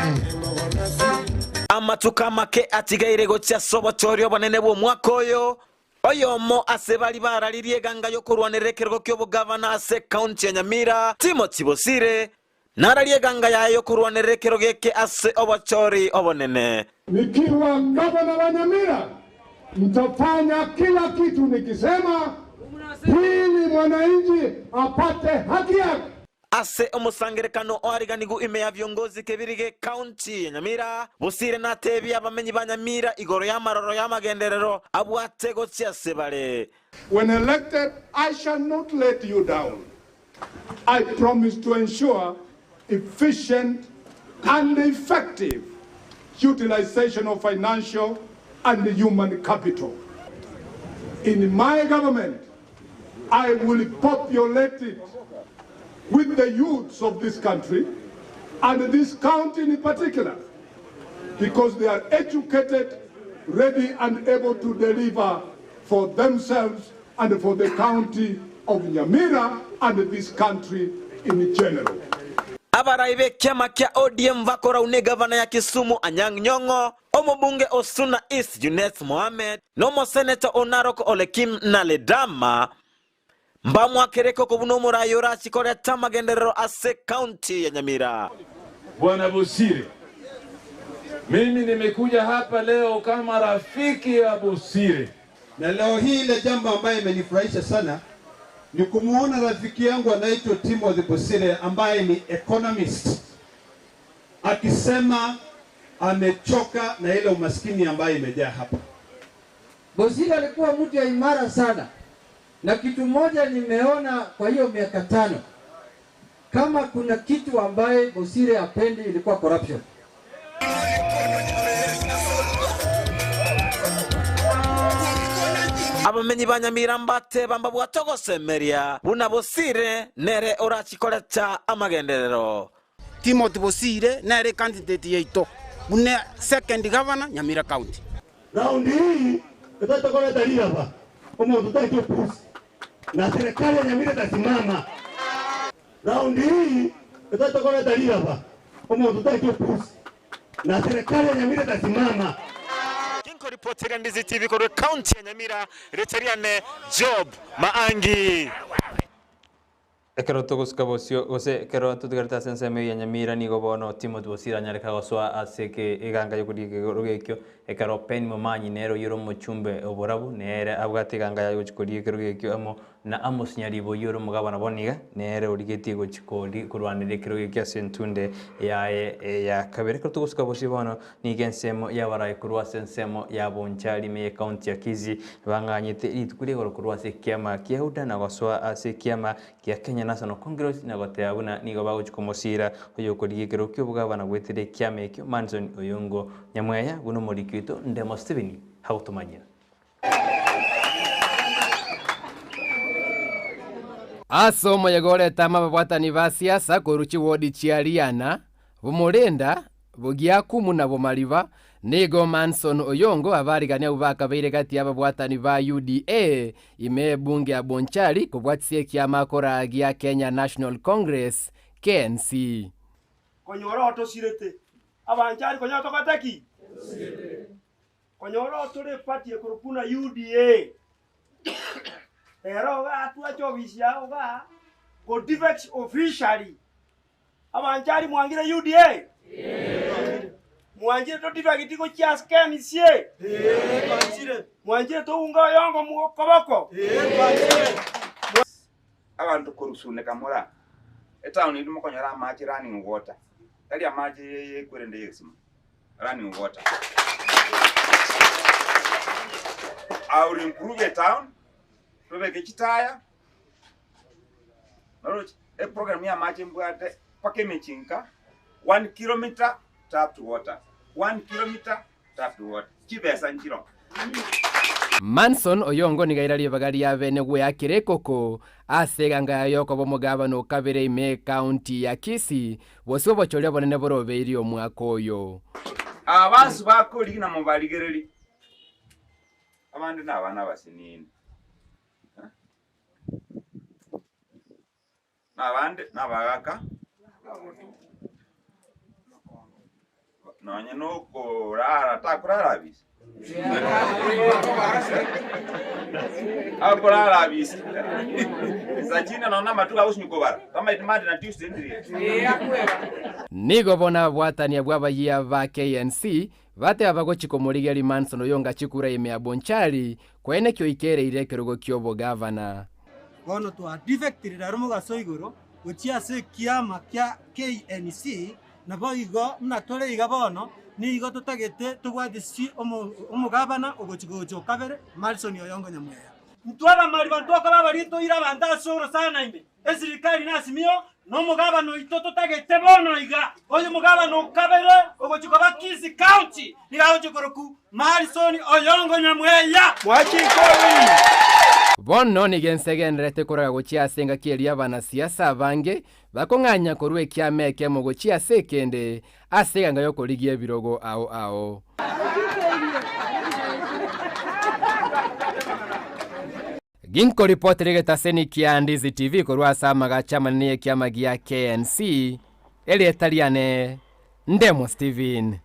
Amatuko amake atigaire gochia ase obochori obonene bw'omwaka oyo, oyomo ase baria bararirie eganga y'okorwanerera ekerogo ki'obogavana ase ekaunti ya Nyamira, Timothy Bosire, nararie eganga yaye y'okorwanerera ekerogo eke ase obochori obonene. Nikiwa gavana wa Nyamira, nitafanya kila kitu nikisema ili mwananchi apate haki yake. Ase omosangerekano oariganigu ime ya viongozi kebirige county ya Nyamira, Bosire natebie abamenyi ba Nyamira igoro y'amaroro y'amagenderero abwate gochia ase bare. When elected, I shall not let you down. I promise to ensure efficient and effective utilization of financial and human capital. In my government, I will populate it with the youths of this country and this county in particular, because they are educated, ready and able to deliver for themselves and for the county of Nyamira and this country in general. Abarai b'ekiama kia ODM bakorau ne gavana ya Kisumu Anyang' Nyong'o, omobunge o Suna East Junet Mohamed, na omoseneta o Narok Olekim Naledama mbamwakereke okobuna omorai orachie koreta amagenderero ase ekaunti ya Nyamira. Bwana Bosire, mimi nimekuja hapa leo kama rafiki ya Bosire. Na leo hii ile jambo ambayo imenifurahisha sana ni kumuona rafiki yangu anaitwa Timothy Bosire ambaye ni economist akisema amechoka na ile umaskini ambayo imejaa hapa. Bosire alikuwa mtu ya imara sana, na kitu moja nimeona kwa hiyo miaka 5, kama kuna kitu ambaye Bosire hapendi ilikuwa corruption. Abamenyi ba Nyamira mbateba mbabwate ogosemeria buna Bosire nere orachikoreta amagenderero. Timothy Bosire nere candidate yaito buna second governor Nyamira County. Raundi hii tutakoreta hapa omuntu taki pusi na serikali ya Nyamira itasimama. Raundi hii tutakoreta hapa omuntu taki pusi na serikali ya Nyamira itasimama. Kinkoripotera Ndizi TV korwa county ya Nyamira, Reteriane Job Maangi. Ekero togosika bosio gose ekero totigarete ase ensemo ya Nyamira nigo bono Timothy Bosire anyareka gosoa ase eke eganga yokoria ekegoro gekio ekero Penny Momanyi nere oyore omochumbe oborabu nere abwate eganga yaye gochia koria ekero gekio amo na Amos Nyaribo oyore omogabana bono iga nere origetie gochia kori korwanera ekero gekio ase entunde yaye ya kabere. Ekero togosika bosio bono nigo ensemo yabarayi korwa ase ensemo ya Bonchari ime ya ekaunti ya Kisii bang'anyete rituko ria igoro korwa ase ekiama kia UDA na gosoa ase ekiama kia Kenya National Congress na goteba buna nigo bagochia komosira oyokoria ekero kia obogabana goetera ekiama ekio Manson Oyongo Nyamweya buna omoriki oito Ndemo Stephen agotomanyera. Ase omoyega orete amo ababwatani ba siasa korwa chiwodi chia Riana, Bomorinda, Bogiakumu na Bomariba, nigo Manson Oyongo abarigani abwo bakabeire gati y'ababwatani ba UDA ime ebunge ya Bonchari kobwatisia ekiama akora gia Kenya National Congress, KNC. Konyora otosirete, abanchari konyora togota ki? Konyora otore eparty ekorokwa buna UDA, ero iga twacha ofisi yao igaa, go defect officially. Abanchari mwangire UDA? Mwanchire to defect gochia ase KNC? Mwanchire tounge oyongo mokoboko? Abanto korusuneka mora etown eri mokonyora amache running water, tari amache yekwerende yegesima, running water. I will improve a town, tobeke chitaya, noroche eprogram ya amache mbwate mpaka emechinka, 1 kilometer tapped water, 1 kilometer tapped water, chibesa nchiro. Manson Oyongo nigo aira ribaga ria bene gweakera ekoko ase eganga yaye yokoba omogabana o kabere ime ekaunti ya Kisii, bosio obochori obonene borobeirie omwaka oyo. Abansu bakorigia na mobarigererie, abande nabana abasinini, na abande nabagaaka, nonye nokorara takorara abisi, akorara abisi sachina nonya amatuko agosinywa kobara, tamaeti Monday na Tuesday ndiri. Nigo bono ababwatani abwo abayia ba KNC bateba bagochia komorigia Manson oyo ngachie kura ime ya Bonchari kwaeneki oikereire ekerogo ki'obogavana. Bono twadefectire rero mogaso igoro, Gochia ase ekiama kia KNC, naboigo buna tore iga bono, nigo totagete tobwatisi omogabana ogochia gocha okabere, Malson Oyongo Nyamweya. Intwe abamari banto okoba abaria toire abanto ase orosana ime, esirikari na Azimio, na omogabana oito totagete bono iga, oyo omogabana okabere ogochia koba Kisii County, nigo agochia korokwa Malson Oyongo Nyamweya. Bono nigo ense egendererete koraga gochia ase engaki eria abanasiasa abange bakong'anya korwa ekiama ekemo gochia ase ekende ase eganga y'okorigia ebirogo ao ao. Ginkoripotera egetaseni kia Ndizi TV korwa ase amagacho amanene y'ekiama gia KNC, erieta riane Ndemo Steven.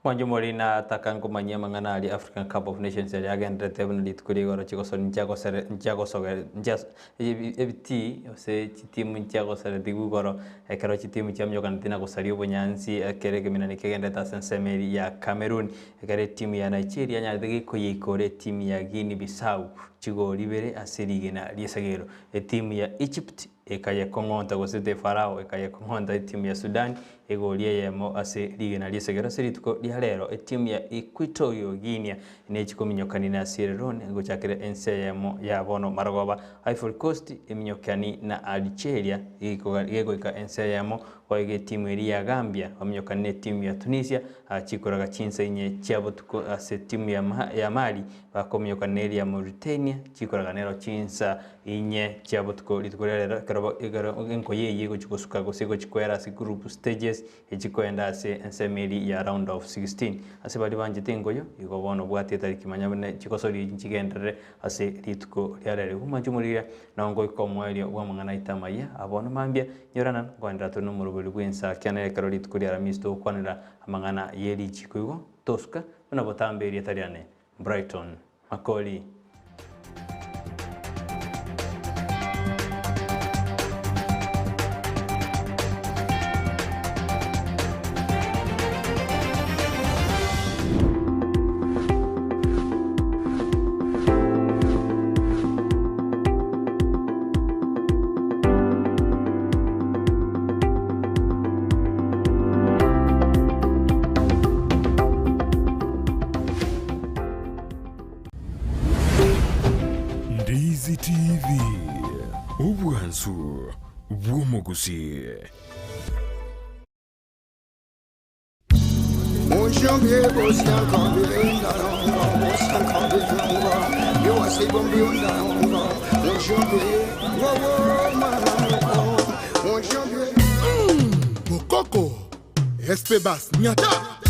Mwanche more nataka nkomanyia amang'ana aria African Cup of Nations aria agenderete buna rituko ria igoro chigosori nchiagosere nchiagosoge nchias ebi ebitii gose chitimu nchiagoseretigwe igoro ekero chitimu chiaminyokaneti na gosaria obonyansi ekero ekeminani kegenderete ase ensemo eria ya Cameroon. Ekero etimu ya Nigeria yanyarete gekoyeikora etimu ya Guinea Bissau chigori ibere ase rigena ri'esagero. Etimu ya Egypt ekayekong'onta gose The Farao ekayekong'onta etimu ya Sudan egori eyemo ase rigena ri'esegero ase rituko ria rero. Etimu ya Equatorial Guinea nechi kominyokani na Sierra Leone gochakera ense eyemo ya bono marogoba. Ivory Coast eminyokani na Algeria gegoika ense eyemo boigo etimu eria ya Gambia baminyokani na etimu ya Tunisia chikoraga chinsa inye chia botuko ase etimu ya Mali bakominyokana na eria ya Mauritania chikoraga nero chinsa Inye chia botuko rituko ria rero ekero ekero enkoyo eyio egochia gosuka gose egochia koera ase group stages echia koenda ase ensemo eria ya round of 16. Ase baria banchete enkoyo, igo bono obwate etariki manya buna chigosori echi nchigenderere ase rituko ria rero. Igo mwanche omorigia nao ngoika omoerio bw'amang'ana aito amayia, abono mambia nyorana nkoenderera tore nomoroberi bw'ensa kianera ekero rituko ria Aramisi togokwanera amang'ana ye richiko igo tosuka buna botambe erieta riane Brighton Makori. Ndizi TV, obwansu bw'omogusii. Bokoko, SP Bass, Nyata.